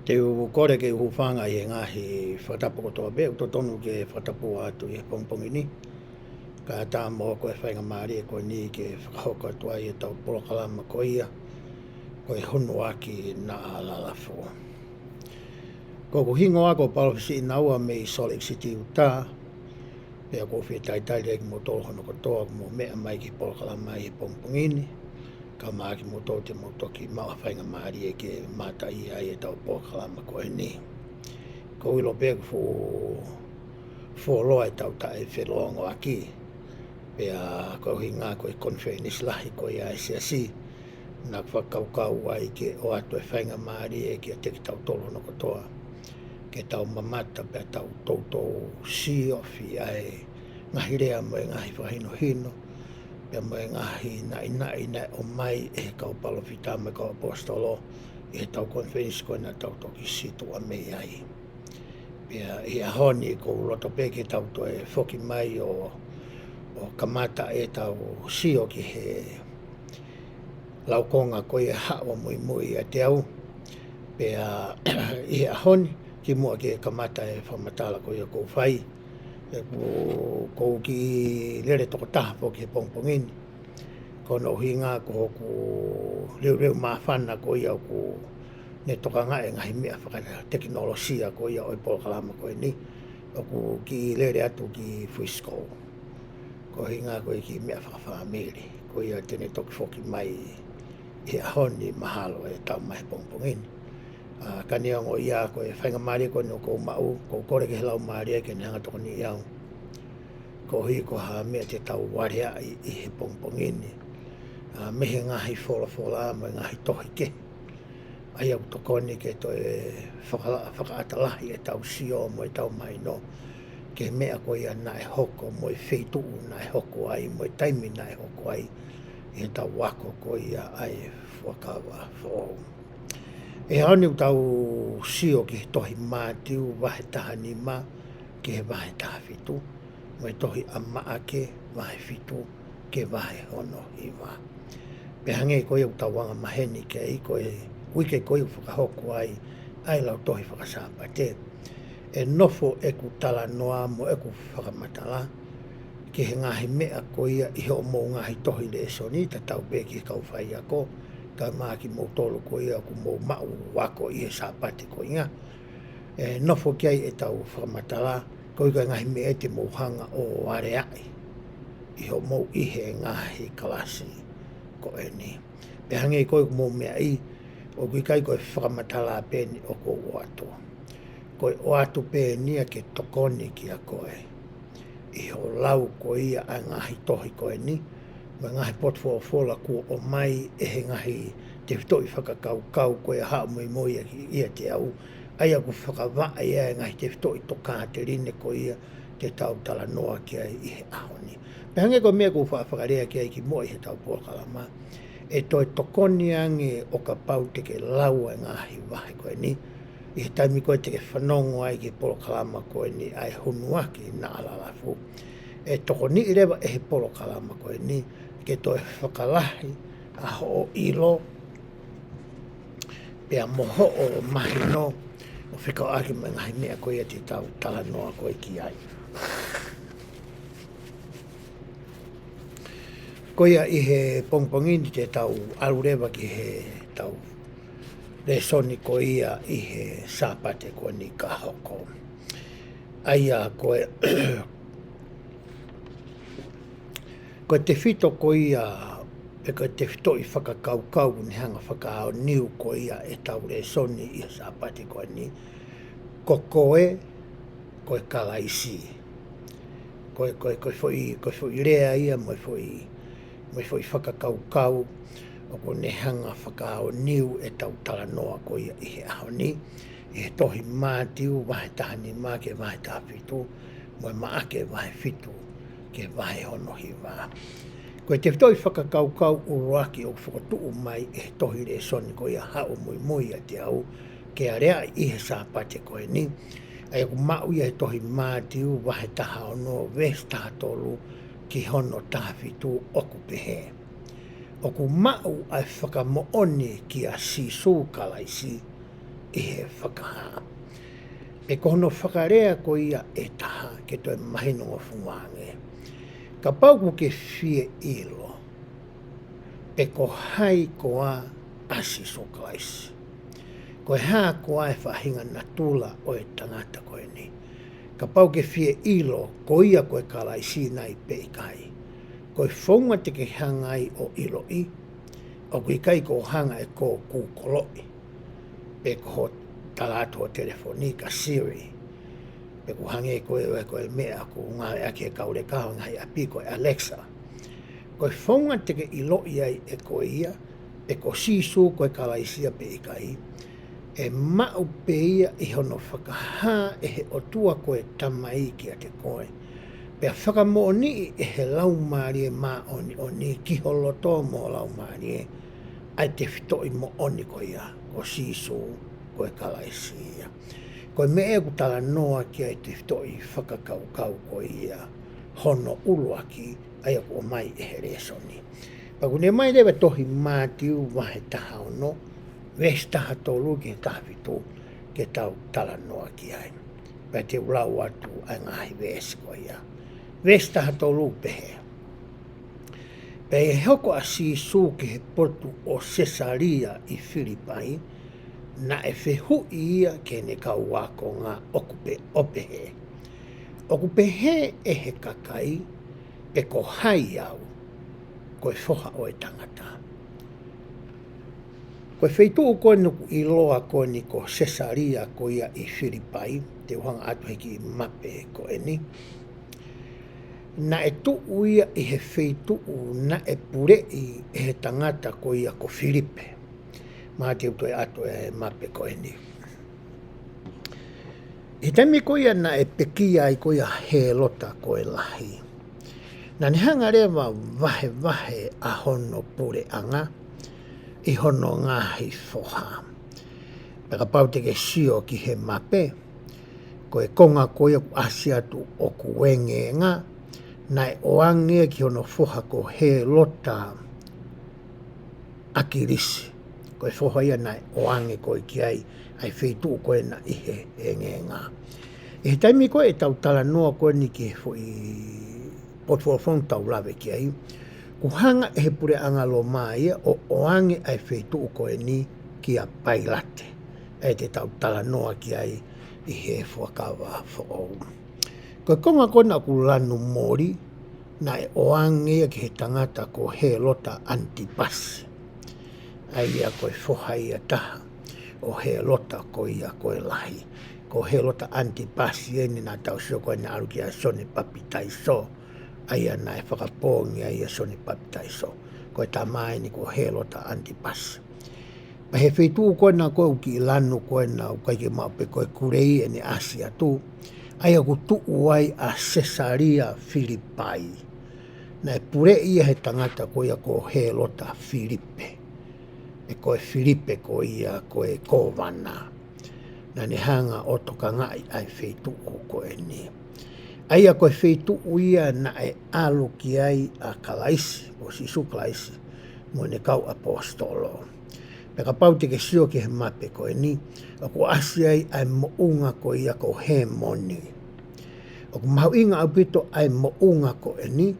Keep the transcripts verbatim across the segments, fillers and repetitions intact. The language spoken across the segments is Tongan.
Te u kole ke u hūfanga ʻi he ngaahi fakatapu kotoa pē, ʻoku totonu ke fakatapu atu ʻi he pongipongi ni. Kae ʻatā mo ko e faingamālie ko eni ke fakahoko atu ai ʻetau polokalama ko ia, ko e Hunuaki Naʻa Lalafu. Ko hoku hingoa ko Palōfesa Siʻinaua mei Salt Lake City, Utah. Pea ʻoku ou fie talitali atu kimoutolu hono kotoa ʻoku mou meʻa mai ki he polokalama ʻi he pongipongi ni. Kae ʻumaʻā kimoutolu te mou toki maʻu ha faingamālie ke mamata ai ʻetau polokalama ko eni. ʻOku ou ʻilo pē ʻoku fuʻu fuoloa ʻetau taʻefeʻiloangaʻaki. Pea ko e ʻuhinga ko e konifelenisi lahi ko ia ʻa e Siasi, naʻa ku fakakaukau ai ke ʻoatu e faingamālie kiate kitautolu hono kotoa ke tau mamata pea tau toutou siofi ʻa e ngaahi lea mo e ngaahi fakahinohino, pea mo e ngaahi naʻinaʻi naʻe ʻomai ʻe he kau palōfita mo e kau ʻaposetolo ʻi heʻetau konifelenisi ko ē naʻa tau toki situʻa mei ai. Pea ʻi he ʻaho ni ʻoku ou loto pē ke tau toe foki mai ʻo, ʻo kamata ʻetau sio ki he laukonga ko ia Haʻu ʻo Muimui ʻIate Au. Pea ʻi he ʻaho ni, kimuʻa ke kamata e fakamatala ko ia ʻoku ou fai, ʻoku, ʻoku ou kiʻi lele tokotaha foki he pongipongi ni. Ko hono ʻuhinga ko hoku leuleu māfana ko ia ʻoku ne tokangaʻi e ngaahi meʻa fakatekinolosia ko ia ʻo e polokalama ko eni, ʻoku kiʻi lele atu ki Frisco. Ko e ʻuhinga ko e kiʻi meʻa fakafāmili, ko ia te ne toki foki mai ʻi he ʻaho ni mahalo ʻe tau mai he pongipongi ni. ʻA, ka neongo ia ko e faingamālie ko eni ʻoku ou maʻu, ʻoku ou kole ki he Laumālie ke ne hanga ʻo tokoniʻi au koeʻuhi ko ha meʻa te tau valeaʻi ʻi he pongipongi ni. ʻA, mei he ngaahi folofola mo e ngaahi tohi kehe, ʻa ia ʻoku tokoni ke toe fakala-, fakaʻatā lahi ʻetau sio mo ʻetau mahino ki he meʻa ko ia naʻe hoko mo e feituʻu naʻe hoko ai mo e taimi naʻe hoko ai ʻi heʻetau ako ko ia ʻa e Fuakava Foʻou. ʻI he ʻaho ni ʻoku tau sio ki he tohi Mātiu vahe taha nima ki he vahe taha fitu, mo e tohi ʻa Maʻake vahe fitu ki he vahe hono hiva. Pea hangē ko ia ʻoku tau anga maheni ki ai, ko e uike ko ia ʻoku fakahoko ai ʻa e lautohi faka-Sāpate, ʻe nofo ʻeku talanoa mo ʻeku fakamatala ki he ngaahi meʻa ko ia ʻi hoʻomou ngaahi tohi lēsoni, tatau pē ki he kau faiako, kae ʻumaʻā kimoutolu ko ia ʻoku mou maʻu ako ʻi he Sāpate ko ia. ʻE nofo ki ai ʻetau fakamatala, koeʻuhi ko e ngaahi meʻa te mou hanga ʻo valeaʻi ʻi hoʻomou ʻi he ngaahi kalasi ko eni. Pea hangē ko ia ʻoku mou meaʻi, ʻoku ʻikai ko e fakamatala pē eni ʻoku ou ʻoatu. Ko e ʻoatu pē eni ia ke tokoni kiate koe ʻi hoʻo lau ko ia ʻa e ngaahi tohi ko eni, mo e ngaahi potufolofola kuo ʻomai ʻe he ngaahi tefitoʻi fakakaukau ko ia Haʻu ʻo Muimui ʻIate Au, ʻa ia ʻoku fakavaʻe ai e ngaahi tefitoʻi tokāteline ko ia te tau talanoa ki ai ʻi he ʻaho ni. Pea hangē ko e meʻa ʻoku ou faʻa fakalea ki ai kimuʻa ʻi heʻetau polokalama, ʻe toe tokoni ange ʻo kapau te ke lau e ngaahi vahe ko eni ʻi he taimi ko ē te ke fanongo ai ki he polokalama ko eni ʻa e Hunuaki Naʻa Lalafu. ʻE tokoniʻi leva ʻe he polokalama ko eni ke toe fakalahi ʻa hoʻo ʻilo pea mo hoʻo mahino ʻo fekauʻaki mo e ngaahi meʻa ko ia te tau talanoa ko ē ki ai. Ko ia ʻi he pongipongi ni te tau ʻalu leva ki heʻetau lēsoni ko ia ʻi he Sāpate ko eni ka hoko. ʻA ia ko e, ko e tefito ko ia, pe ko e tefitoʻi fakakaukau ʻoku ne hanga ʻo fakaʻaoniu ko ia ʻetau lēsoni ʻi he Sāpate ko eni, ko koe, ko e Kalaisi. Ko e, ko e, ko e foʻi, ko e foʻi lea ia mo e foʻi, mo e foʻi fakakaukau ʻoku ne hanga ʻo fakaʻaoniu ʻetau talanoa ko ia ʻi he ʻaho ni, ʻi he tohi Mātiu vahe taha nima ki he vahe taha fitu, mo e Maʻake vahe fitu ki he vahe hono hiva. Ko e tefitoʻi fakakaukau ʻuluaki ʻoku fokotuʻu mai ʻe he tohi lēsoni ko ia Haʻu ʻo Muimui ʻIate Au, ke aleaʻi ʻi he Sāpate ko eni, ʻa ia ʻoku maʻu ia he tohi Mātiu vahe taha ono veesi taha tolu ki hono taha fitu, ʻoku pehē: ʻoku maʻu ʻa e fakamoʻoni kia Sīsū Kalaisi ʻi he fakahā. Pea ko hono fakalea ko ia ʻe taha ke toe mahino ngofua ange. Kapau ʻoku ke fie ʻilo pe ko hai koā ʻa Sīsū Kalaisi, ko e hā koā e faʻahinga natula ʻo e tangata ko eni. Kapau ʻoku ke fie ʻilo ko ia ko e Kalaisi nai pe ʻikai, ko e founga te ke hanga ai ʻo ʻiloʻi, ʻoku ʻikai ko hoʻo hanga ʻe koe ʻo kūkoloʻi pe ko hoʻo tala atu ho telefoni kia Siri, pe ʻoku hangē ko e, ko e meʻa ʻoku ngāueʻaki ʻe he kau leka ʻo e ngaahi ʻapi ko e Alexa. Ko e founga te ke ʻiloʻi ai ʻe koe ia pe ko Sīsū ko e Kalaisi ia pe ʻikai, ʻe maʻu pē ia ʻi hono fakahā ʻe he ʻOtua ko e Tamai kiate koe, pea fakamoʻoniʻi ʻe he Laumālie Māʻoniʻoni ki ho loto mo ho laumālie ʻa e tefitoʻi moʻoni ko ia, ko Sīsū ko e Kalaisi ia. Ko e meʻa ʻoku talanoa ki ai e tefitoʻi fakakaukau ko ia hono ʻuluaki, ʻa ia ʻoku ʻomai ʻe he lēsoni. Pea ʻoku ne ʻomai leva tohi Mātiu vahe taha ono, veesi taha tolu ki he taha fitu, ke tau talanoa ki ai. Pea te u lau atu ʻa e ngaahi veesi ko ia. Veesi taha tolu pehē: Pea ʻi he hoko ʻa Sīsū ki he potu ʻo Sesalia ʻi Filipai, naʻe fehuʻi ia ki heʻene kau ākonga ʻoku pe-, ʻo pehē, ʻOku pehē ʻe he kakai pe ko hai au, ko e Foha ʻo e Tangata? Ko e feituʻu ko eni ʻoku ʻiloa ko eni ko Sesalia ko ia ʻi Filipai, te u hanga atu he kiʻi mape ko eni. Naʻe tuʻu ia ʻi he feituʻu naʻe puleʻi ʻe he tangata ko ia ko Filipe. Mā te u toe ʻatu e mape ko eni. ʻI he taimi ko ia naʻe pekia ai ko ia Hēlota ko e Lahi, naʻa ne hanga leva vahevahe ʻa hono puleʻanga ʻi hono ngaahi foha. Pea kapau te ke sio ki he mape, ko e konga ko ia ʻoku ʻasi atu ʻoku engeenga, naʻe ʻoange ki hono foha ko Hēlota ʻAkilisi. Ko e foha ia naʻe ʻoange ko ē ki ai ʻa e feituʻu ko ena ʻi he engeenga. ʻI he taimi ko ē ʻetau talanoa ko eni ki he foʻi potu folofola ʻoku tau lave ki ai, kuo hanga ʻe he puleʻanga Loma ia ʻo ʻoange ʻa e feituʻu ko eni kia Pailate, ʻa ia te tau talanoa ki ai ʻi he Fuakava Foʻou. Ko e konga ko ena ʻoku lanu moli, naʻe ʻoange ia ki he tangata ko Hēlota ʻAnitipasi, ʻa ia ko e foha ia ʻe taha ʻo Hēlota ko ia ko e Lahi. Ko Hēlota ʻAnitipasi eni naʻa tau sio ko ē naʻe ʻalu kia Sione Papitaiso, ʻa ia naʻe fakapoongi ai ʻa Sione Papitaiso. Ko e tama eni ko Hēlota ʻAnitipasi. Pea ʻi he feituʻu ko ena ko ē ʻoku kiʻi lanu ko ena ʻoku ʻikai ke maʻu pe ko e kulei ʻene ʻasi atu, ʻa ia ʻoku tuʻu ai ʻa Sesalia Filipai, naʻe puleʻi ia ʻe he tangata ko ia ko Hēlota Filipe. Ē, ko e Filipe ko ia ko e kōvana naʻa ne hanga ʻo tokangaʻi ʻa e feituʻu ko eni. ʻA ia ko e feituʻu ia naʻe ʻalu ki ai ʻa Kalaisi, ʻo Sīsū Kalaisi, mo ʻene kau ʻaposetolo. Pea kapau te ke sio ki he mape ko eni, ʻoku ʻasi ai ʻa e moʻunga ko ia ko Hēmoni. ʻOku mahuʻinga ʻaupito ʻa e moʻunga ko eni,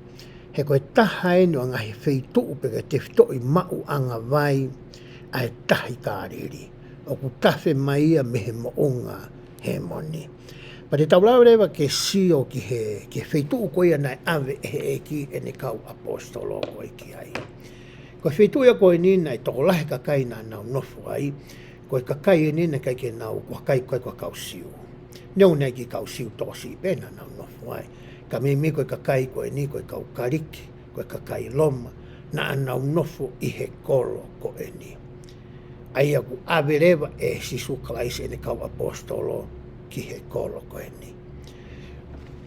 he ko e taha eni ʻo e ngaahi feituʻu pe ko e tefitoʻi maʻuʻanga vai ʻa e tahi Kāleli, ʻoku tafe mai ia mei he moʻunga Hēmoni. Pea te tau lava leva ke sio ki he, ki he feituʻu ko ia naʻe ʻave ʻe he ʻEiki ʻene kau ʻaposetolo ko ē ki ai. Ko e feituʻu ia ko eni naʻe tokolahi kakai naʻa nau nofo ai, ko e kakai eni naʻe ʻikai ke nau, ko e kakai ko ē ko e kau Siu. Neongo naʻe ʻikai ke kau Siu tokosiʻi pē naʻa nau nofo ai, ka meimei ko e kakai ko eni ko e kau Kaliki, ko e kakai Loma, naʻa nau nofo ʻi he kolo ko eni. ʻA ia ʻoku ʻave leva ʻe Sīsū Kalaisi ʻene kau ʻaposetolo ki he kolo ko eni.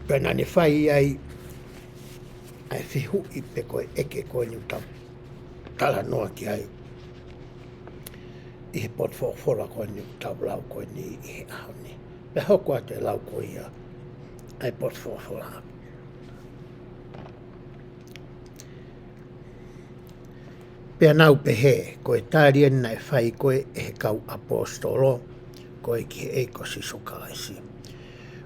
Pea naʻa ne fai ai ʻa e fehuʻi pe ko e ʻeke ko eni ʻoku tau talanoa ki ai ʻi he potu folofola ko eni ʻoku tau lau ko eni ʻi he ʻaho ni. Pea hoko atu e lau ko ia ʻa e potu folofola. Pea nau pehē, ko e tali eni naʻe fai ko ē ʻe he kau ʻaposetolo, ko ē ki he ʻEiki ko Sīsū Kalaisi.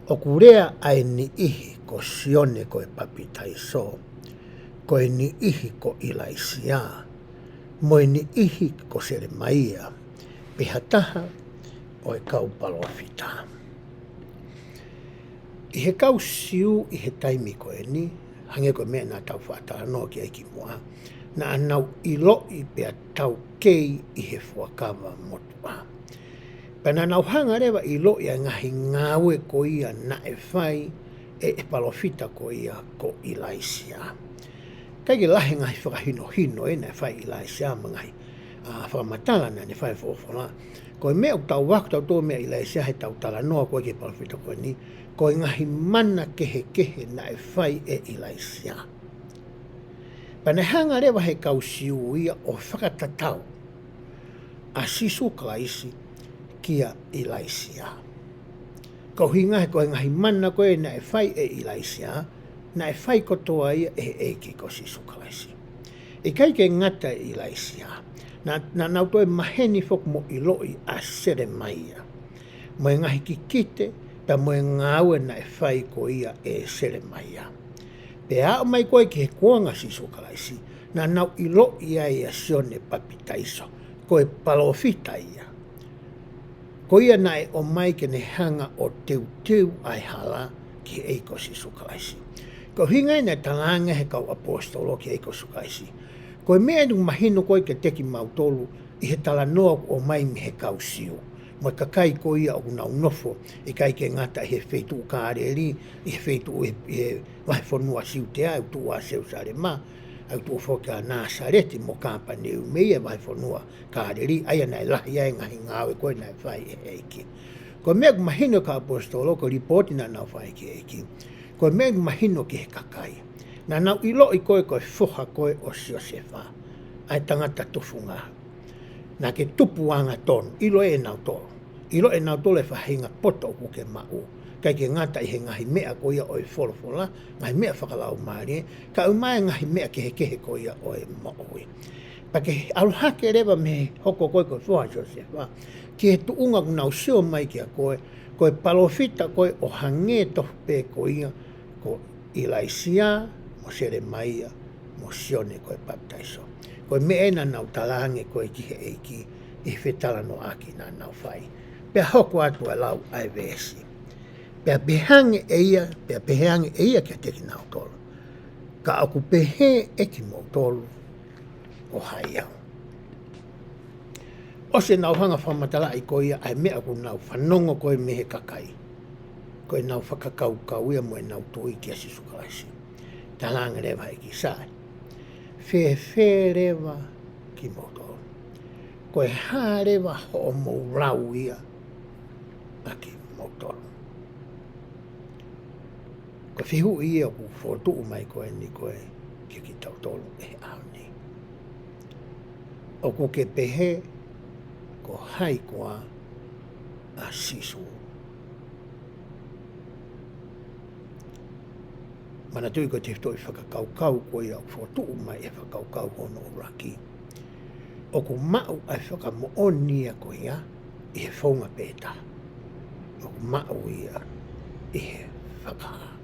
ʻOku lea ʻa e niʻihi ko Sione ko e Papitaiso, ko e niʻihi ko ʻIlaisiā, mo e niʻihi ko Selemaia, pe ha taha ʻo e kau palōfita. ʻI he kau Siu ʻi he taimi ko eni, hangē ko e meʻa naʻa tau faʻa talanoa ki ai kimuʻa, naʻa nau ʻiloʻi pea taukei ʻi he Fuakava Motuʻa. Pea naʻa nau hanga leva ʻiloʻi ʻa e ngaahi ngāue ko ia naʻe fai ʻe, ʻe he palōfita ko ia ko ʻIlaisiā. ʻIkai ke lahi e ngaahi fakahinohino ē naʻe fai ʻe ʻIlaisiā mo e ngaahi, ā, fakamatala naʻa ne fai folofola. Ko e meʻa ʻoku tau ako tautolu meia ʻIlaisiā heʻetau talanoa ko ē ki he palōfita ko eni, ko e ngaahi mana kehekehe naʻe fai ʻe ʻIlaisiā. Pea naʻe hanga leva ʻe he kau Siu ia ʻo fakatatau ʻa Sīsū Kalaisi kia ʻIlaisiā. Ko e ʻuhinga he ko e ngaahi mana ko ē naʻe fai ʻe ʻIlaisiā, naʻe fai kotoa ia ʻe he ʻEiki ko Sīsū Kalaisi. ʻIkai ke ngata ʻi ʻIlaisiā, naʻa, naʻa nau toe maheni foki mo ʻiloʻi ʻa Selemaia, mo e ngaahi kikite, pea mo e ngāue naʻe fai ko ia ʻe Selemaia. Pea aʻu mai ko ē ki he kuonga Sīsū Kalaisi, naʻa nau ʻiloʻi ai ʻa Sione Papitaiso, ko e palōfita ia. Ko ia naʻe ʻomai ke ne hanga ʻo teuteu ʻa e hala ki he ʻEiki ko Sīsū Kalaisi. Ko e ʻuhinga ia naʻe talaange ʻe he kau ʻaposetolo ki he ʻEiki ko Sīsū Kalaisi, ko e meʻa eni ʻoku mahino ko ē kiate kimautolu ʻi he talanoa ʻoku ʻomai mei he kau Siu, mo e kakai ko ia ʻoku nau nofo, ʻikai ke ngata ʻi he feituʻu Kāleli, ʻi he feituʻu ʻi he, ʻi he vahefonua Siutea, ʻoku tuʻu ʻa Selūsalema, ʻoku tuʻu foki ʻa Nāsaleti mo Kāpaneume ʻi he vahefonua Kāleli, ʻa ia naʻe lahi ai e ngaahi ngāue ko ē naʻe fai ʻe he ʻEiki. Ko e meʻa ʻoku mahino ki he kau ʻaposetolo, ko e lipooti naʻa nau fai ki he ʻEiki, ko e meʻa ʻoku mahino ki he kakai. Naʻa nau ʻiloʻi ko ē ko e foha ko ē ʻo Siosefa, ʻa e tangata tufunga. Naʻa ke tupu angatonu, ʻilo ʻe nautolu. ʻIlo ʻe nautolu e faʻahinga poto ʻoku ke maʻu. ʻIkai ke ngata ʻi he ngaahi meʻa ko ia ʻo e folofola, ngaahi meʻa fakalaumālie, kae ʻumaʻā e ngaahi meʻa kehekehe ko ia ʻo e moʻui. Pea ke ʻalu hake leva mei he hoko ko ē ko e foha ʻo Siosefa, ki he tuʻunga ʻoku nau sio mai kia koe, ko e palōfita ko ē ʻo hangē tofu pē ko ia, ko ʻIlaisiā, mo Selemaia, mo Sione ko e Papitaiso. Ko e meʻa ē naʻa nau talaange ko ē ki he ʻEiki, ʻi he fetalanoaʻaki naʻa nau fai. Pea hoko atu ʻa e lau ʻa e veesi. Pea pehē ange ʻe ia, pea pehē ange ʻe ia kiate kinautolu, ka ʻoku pehē ʻe kimoutolu, ko hai au? ʻOsi ʻenau hanga fakamatalaʻi ko ia ʻa e meʻa ʻoku nau fanongo ko ē mei he kakai, ko ʻenau fakakaukau ia mo ʻenau tui kia Sīsū Kalaisi. Talaange leva ʻe he ʻEiki, sai, fēfē leva kimoutolu? Ko e hā leva hoʻomou lau ia ʻa kimoutolu? Ko e fehuʻi ia ʻoku fokotuʻu mai ko eni ko ē kia kitautolu ʻi he ʻaho ni. ʻOku ke pehē ko hai koā ʻa Sīsū? Manatuʻi ko e tefitoʻi fakakaukau ko ia ʻoku fokotuʻu mai ʻi he fakakaukau hono ʻuluaki, ʻoku maʻu ʻa e fakamoʻoni ia ko ia ʻi he founga pē taha. ʻOku maʻu ia ʻi he fakahā.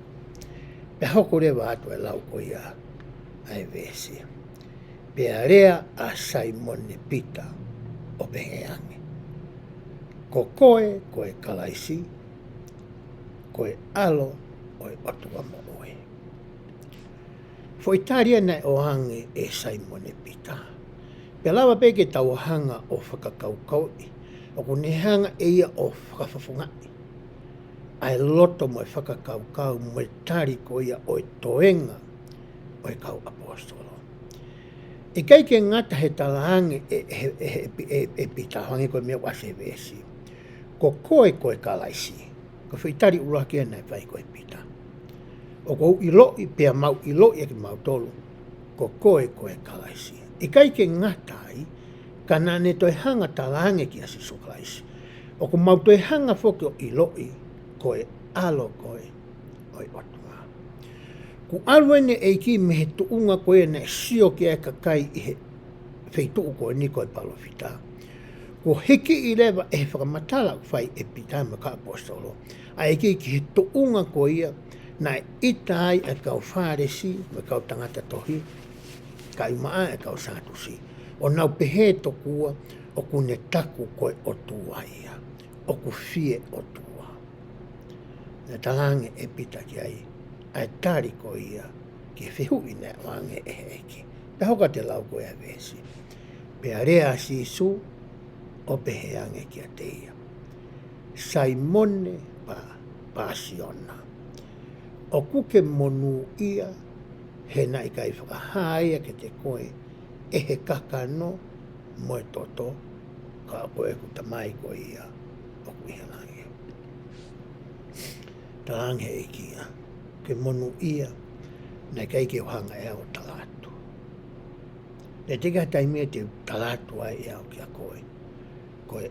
Pea hoko leva atu e lau ko ia ʻa e veesi. Pea lea ʻa Saimone Pita ʻo pehē ange, ko koe ko e Kalaisi, ko e ʻAlo ʻo e ʻOtua moʻui. Foʻi tali ia naʻe ʻoange ʻe Saimone Pita. Pea lava pē ke tau hanga ʻo fakakaukauʻi, ʻoku ne hanga ʻe ia ʻo fakafofongaʻi ʻa e loto mo e fakakaukau mo e tali ko ia ʻo e toenga ʻo e kau ʻaposetolo. ʻIkai ke ngata he talaange ʻe, ʻe, ʻe, ʻe, ʻe Pita, hangē ko e meʻa ʻoku ʻasi he veesi, ko koe ko e Kalaisi. Ko e foʻi tali ʻuluaki ia naʻe fai ko ē ʻe Pita. ʻOku ou ʻiloʻi, pea mau ʻiloʻi ʻe kimautolu, ko koe ko e Kalaisi. ʻIkai ke ngata ai, ka naʻa ne toe hanga talaange kia Sīsū Kalaisi, ʻoku mau toe hanga foki ʻo ʻiloʻi ko e ʻAlo koe ʻo e ʻOtua. Kuo ʻalu eni e ʻEiki mei he tuʻunga ko ia naʻe sio ki ai e kakai ʻi he feituʻu ko eni ko e palōfita. Kuo hiki leva ʻe he fakamatala ʻoku fai ʻe Pita mo e kau ʻaposetolo ʻa e ʻEiki ki he tuʻunga ko ia naʻe ʻita ai ʻa e kau Fālesi mo e kau tangata tohi, kae ʻumaʻā ʻa e kau Sātusi, ʻo nau pehē tokua ʻoku ne taku ko e ʻOtua ia, ʻoku fie ʻOtua. Naʻe talaange ʻe Pita ki ai ʻa e tali ko ia ki he fehuʻi naʻe ʻoange ʻe he ʻEiki. Pea hoko atu e lau ko ia ʻa e veesi. Pea lea ʻa Sīsū ʻo pehē ange kiate ia, Saimone Pā, Pāsiona, ʻoku ke monūʻia he naʻe ʻikai fakahā ia kiate koe ʻe he kakano mo e toto, ka ko ʻeku Tamai ko ia ʻoku ʻi he langi. Talaange ʻe he ʻEiki ia, ke monūʻia, naʻe ʻikai ke u hanga ʻe au ʻo tala atu. Naʻe teʻeki ai ha taimi ia te u tala atu ai ʻe au kiate koe, ko e,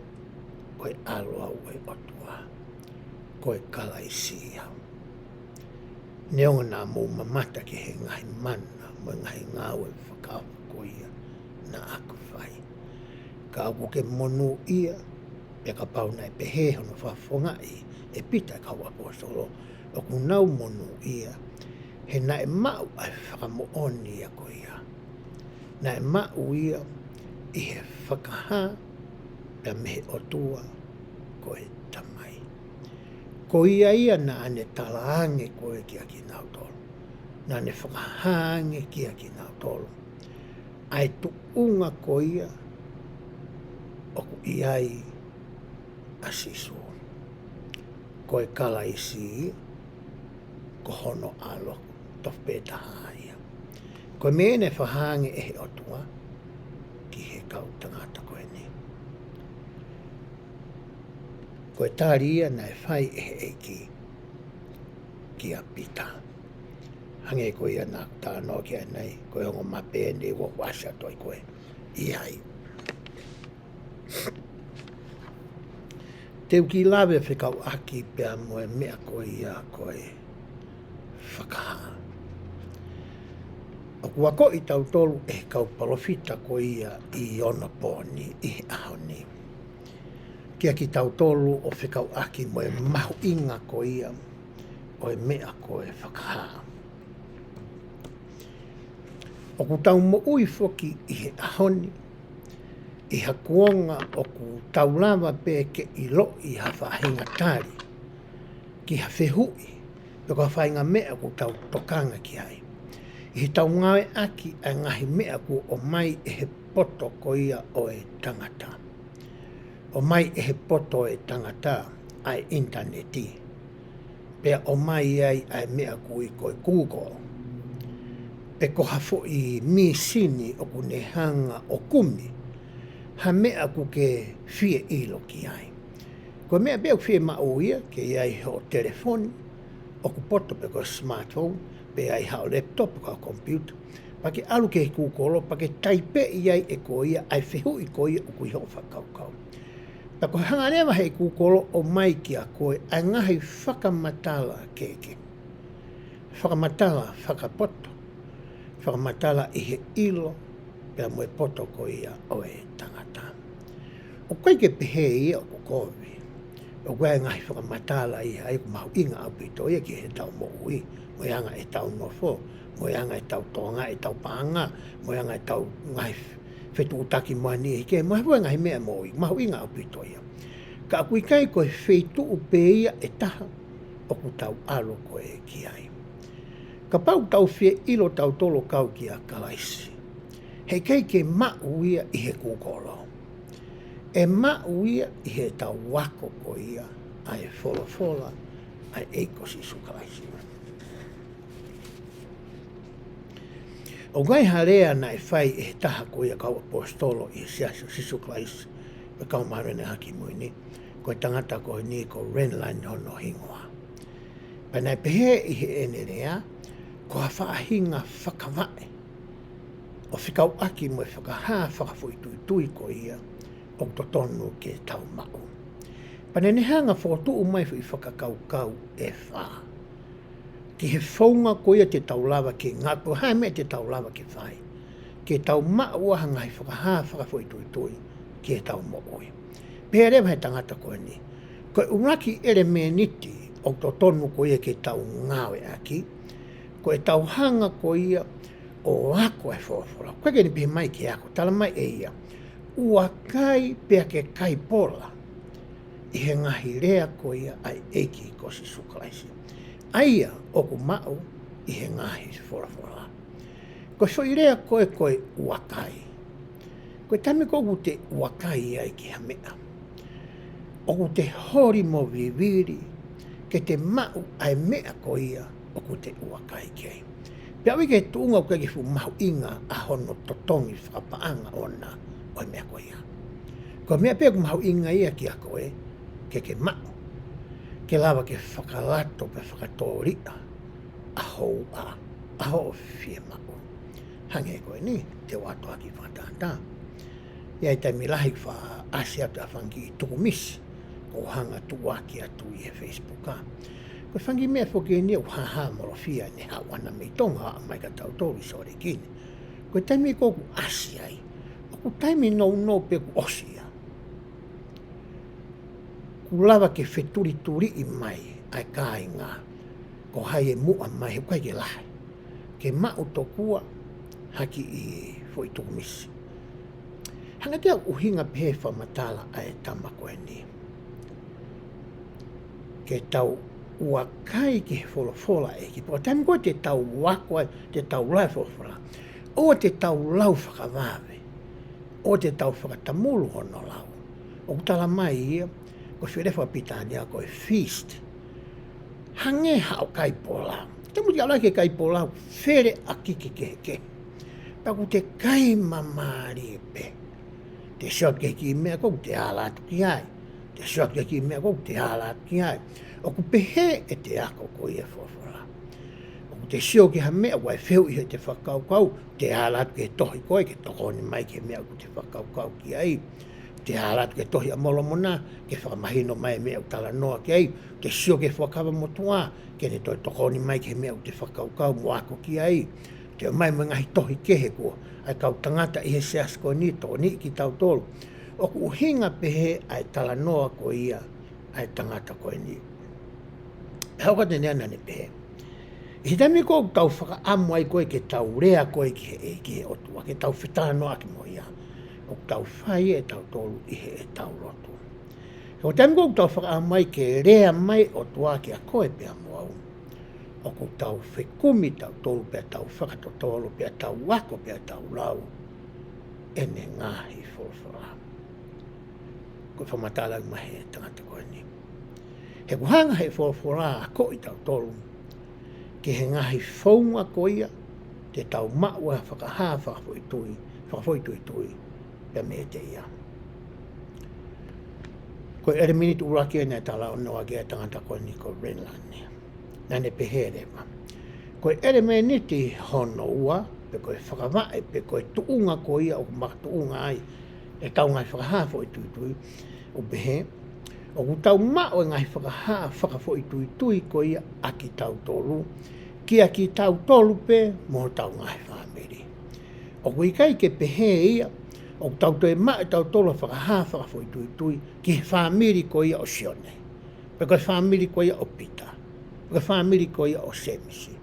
ko e ʻAlo au ʻo e ʻOtua, ko e Kalaisi au. Neongo naʻa mou mamata ki he ngaahi mana mo e ngaahi ngāue fakaofo ko ia naʻa ku fai. Ka ʻoku ke monūʻia, pea kapau naʻe pehē hono fakafofongaʻi ʻe Pita e kau ʻaposetolo, ʻoku nau monūʻia he naʻe maʻu ʻa e fakamoʻoni ia ko ia. Naʻe maʻu ia ʻi he fakahā pea mei he ʻOtua ko e Tamai. Ko ia ia naʻa ne talaange ko ē kiate kinautolu, naʻa ne fakahā ange kiate kinautolu ʻa e tuʻunga ko ia ʻoku ʻi ai ʻa Sīsū. Ko e Kalaisi, ko hono ʻAlo tofu pē taha ia. Ko e meʻa naʻe fakahā ange ʻe he ʻOtua ki he kau tangata ko eni. Ko e tali ia naʻe fai ʻe he ʻEiki kia Pita. Hangē ko ia naʻa ku talanoa ki ai ʻanenai, ko e ongo mape eni ʻoku ʻasi atu ai ko ē ʻi ai. Te u kiʻi lave fekauʻaki pea mo e meʻa ko ia ko e fakahā. ʻOku akoʻi kitautolu ʻe he kau palōfita ko ia ʻi onopooni ʻi he ʻaho ni kiate kitautolu ʻo fekauʻaki mo e mahuʻinga ko ia ʻo e meʻa ko e fakahā. ʻOku tau moʻui foki ʻi he ʻaho ni ʻi ha kuonga ʻoku tau lava pē ke ʻiloʻi ha faʻahinga tali ki ha fehuʻi pe ko ha faʻahinga meʻa ʻoku tau tokanga ki ai, ʻi heʻetau ngāueʻaki ʻa e ngaahi meʻa kuo ʻomai ʻe he poto ko ia ʻo e tangata. ʻOmai ʻe he poto ʻo e tangata ʻa e ʻinitaneti, pea ʻomai ai ʻa e meʻa ʻoku ui ko e Google, pe ko ha foʻi mīsini ʻoku ne hanga ʻo kumi ha meʻa ʻoku ke fie ʻilo ki ai. Ko e meʻa pē ʻoku fiemaʻu ia ke ʻi ai hoʻo telefoni ʻoku poto pe ko e smartphone, pe ʻi ai haʻo laptop pe ko ha computer, pea ke ʻalu ki he Google, pea ke taipeʻi ai ʻe koe ia ʻa e fehuʻi ko ia ʻoku ʻi hoʻo fakakaukau. Pea ko e hanga leva ʻe he Google ʻo ʻomai kiate koe ʻa e ngaahi fakamatala kehekehe. Fakamatala fakapoto, fakamatala ʻi he ʻilo pea mo e poto ko ia ʻo e tangata. ʻOku ʻikai ke pehē ia ʻoku kovi. ʻOku ʻi ai e ngaahi fakamatala ia ʻoku mahuʻinga ʻaupito ia ki heʻetau moʻui, mo e anga ʻetau nofo, mo e anga ʻetau toʻonga, ʻetau paʻanga, mo e anga ʻetau ngaahi fetuʻutaki mo e niʻihi kehe, mo e hā fua e ngaahi meʻa moʻui, mahuʻinga ʻaupito ia. Ka ʻoku ʻikai ko e feituʻu pē ia ʻe taha ʻoku tau ʻalu ko ē ki ai. Kapau ʻoku tau fie ʻilo tautolu ʻo kau kia Kalaisi, heʻikai ke maʻu ia ʻi he Google. ʻE maʻu ia ʻi heʻetau ako ko ia ʻa e folofola ʻa e ʻEiki ko Sīsū Kalaisi. ʻOku ʻi ai ha lea naʻe fai ʻe he taha ko ia kau ʻaposetolo ʻi he Siasi ʻo Sīsū Kalaisi ʻo e Kau Māʻoniʻoni ʻi he Ngaahi ʻAho Kimui Ni, ko e tangata ko eni ko Renlund hono hingoa. Pea naʻe pehē ʻi heʻene lea, ko ha faʻahinga fakavaʻe ʻo fekauʻaki mo e fakahā fakafoʻituitui ko ia ʻoku totonu ke tau maʻu. Pea naʻa ne hanga ʻo fokotuʻu mai foʻi fakakaukau ʻe fā ki he founga ko ia te tau lava ke ngāue, pe ko e hā e meʻa te tau lava ke fai ke tau maʻu ha ngaahi fakahā fakafoʻituitui ki heʻetau moʻui. Pehē leva he tangata ko eni, ko e ʻuluaki ʻelemēniti ʻoku totonu ko ia ke tau ngāueʻaki, ko ʻetau hanga ko ia ʻo ako e folofola. ʻOku ʻikai ke ne pehē mai ke ako, tala mai ʻe ia, ʻua kai pea ke kai pola ʻi he ngaahi lea ko ia ʻa e ʻEiki ko Sīsū Kalaisi, ʻa ia ʻoku maʻu ʻi he ngaahi folofola. Ko e foʻi lea ko ē ko e ʻua kai, ko e taimi ko ē ʻoku te ʻua kai ai ki ha meʻa, ʻoku te holi mo vivili ke te maʻu ʻa e meʻa ko ia ʻoku te ʻua kai ki ai. Pea ʻoku ʻikai ke tuʻunga ʻoku ʻikai ke fuʻu mahuʻinga ʻa hono totongi fakapaʻanga ʻona ʻo e meʻa ko ia. Ko e meʻa pē ʻoku mahuʻinga ia kia koe, ke ke maʻu, ke lava ke fakalato pea fakatōliʻa ʻa hoʻo ʻa, ʻa hoʻo fiemaʻu. Hangē ko eni, te u ʻoatu ʻaki fakatātā. ʻI ai e taimi lahi ʻoku faʻa ʻasi atu ʻa e fanga kiʻi tukumisi ʻoku ou hanga ʻo tuʻuaki atu ʻi he Facebook, ā. Ko e fanga kiʻi meʻa foki eni ʻoku hāhāmolofia ʻene haʻu ʻana mei Tonga ʻo aʻu mai kia tautolu ʻi Sōleki ni. Ko e taimi ko ē ʻoku ʻasi ai, ʻoku taimi nounou pē kuo ʻosi ia. Kuo lava ke fetulituliʻi mai ʻa e kāinga, ko hai ʻe muʻa mai, he ʻoku ʻikai ke lahi, ke maʻu tokua ha kiʻi foʻi tukumisi. Hangē ko e ʻuhinga pē he fakamatala ʻa e tama ko eni, ke tau ʻua kai ki he folofola ʻa e ʻEiki. Pea ko e taimi ko ē te tau ako ai, te tau lau e folofola, ʻoua te tau lau fakavave, ʻoua te tau fakatamulu hono lau. ʻOku tala mai ia, ko e fele fakapilitānia ko e feast, hangē haʻo kai pola. Te muti ala ke kai pola, fele ʻaki ke kehekehe. Pea ʻoku te kai māmālie pē. Te sio atu ki he kiʻi meʻa ko ē ʻoku te ala atu ki ai. Te sio atu ki he kiʻi meʻa ko ē ʻoku te ala atu ki ai. ʻOku pehē ʻe he ako ko ia e folofola. ʻOku te sio ki ha meʻa ʻoku ʻi ai e fehuʻi heʻete fakakaukau, te ala atu ki he tohi ko ē ke tokoni mai ki he meʻa ʻoku te fakakaukau ki ai. Te ala atu ki he Tohi ʻa Molomona ke fakamahino mai e meʻa ʻoku talanoa ki ai. Te sio ki he Fuakava Motuʻa ke ne toe tokoni mai ki he meʻa ʻoku te fakakaukau mo ako ki ai. Te ʻomai mo e ngaahi tohi kehe ko ē ʻa e kau tangata ʻi he siasi ko eni, tokoniʻi kitautolu. ʻOku ʻuhinga pehē ʻa e talanoa ko ia ʻa e tangata ko eni. He ʻoku te nea nane pehē, ʻi he taimi ko ē ʻoku tau fakaʻamu ai ko ē ke tau lea ko ē ki he, ki he ʻOtua, ke tau fetalanoaʻaki mo ia, ʻoku tau fai ʻe tautolu ʻi heʻetau lotu. He ko e taimi ko ē ʻoku tau fakaʻamu ai ke lea mai e ʻOtua kia koe pea mo au, ʻoku tau fekumi tautolu pea tau fakatotolo pea tau ako pea tau lau ʻene ngaahi folofola. Ko e fakamatala mai he tangata ko eni, he ʻoku hanga ʻe he folofola ʻo akoʻi tautolu ki he ngaahi founga ko ia te tau maʻu ai ha fakahā fakafoʻitui, fakafoʻituitui pea meiate ia. Ko e ʻelemēniti ʻuluaki eni naʻe talanoa ki ai e tangata ko eni ko Renlund. Naʻa ne pehē leva, ko e ʻelemēniti hono ua, pe ko e fakavaʻe, pe ko e tuʻunga ko ia ʻoku makatuʻunga ai ʻetau ngaahi fakahā foʻituitui, ʻoku pehē, ʻoku tau maʻu e ngaahi fakahā fakafoʻituitui ko ia ʻa kitautolu, kia kitautolu pē mo hotau ngaahi fāmili. ʻOku ʻikai ke pehē ia ʻoku tau toe maʻu ʻe tautolu ha fakahā fakafoʻituitui ki he fāmili ko ia ʻo Sione, pe ko e fāmili ko ia ʻo Pita, pe ko e fāmili ko ia ʻo Sēmisi.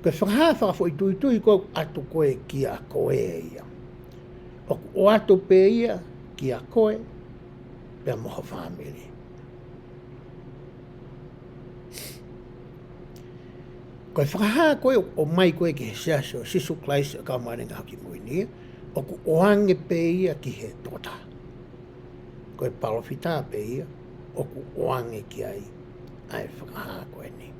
Ko e fakahā fakafoʻituitui ko ē ʻoku ʻoatu ko ē kia koe ia, ʻoku ʻoatu pē ia kia koe pea mo ho fāmili. Ko e fakahā ko ē ʻoku ʻomai ko ē ki he Siasi ʻo Sīsū Kalaisi ʻo e Kau Māʻoniʻoni ʻi he Ngaahi ʻAho Kimui Ni, ʻoku ʻoange pē ia ki he tokotaha. Ko e palōfita pē ia ʻoku ʻoange ki ai ʻa e fakahā ko eni.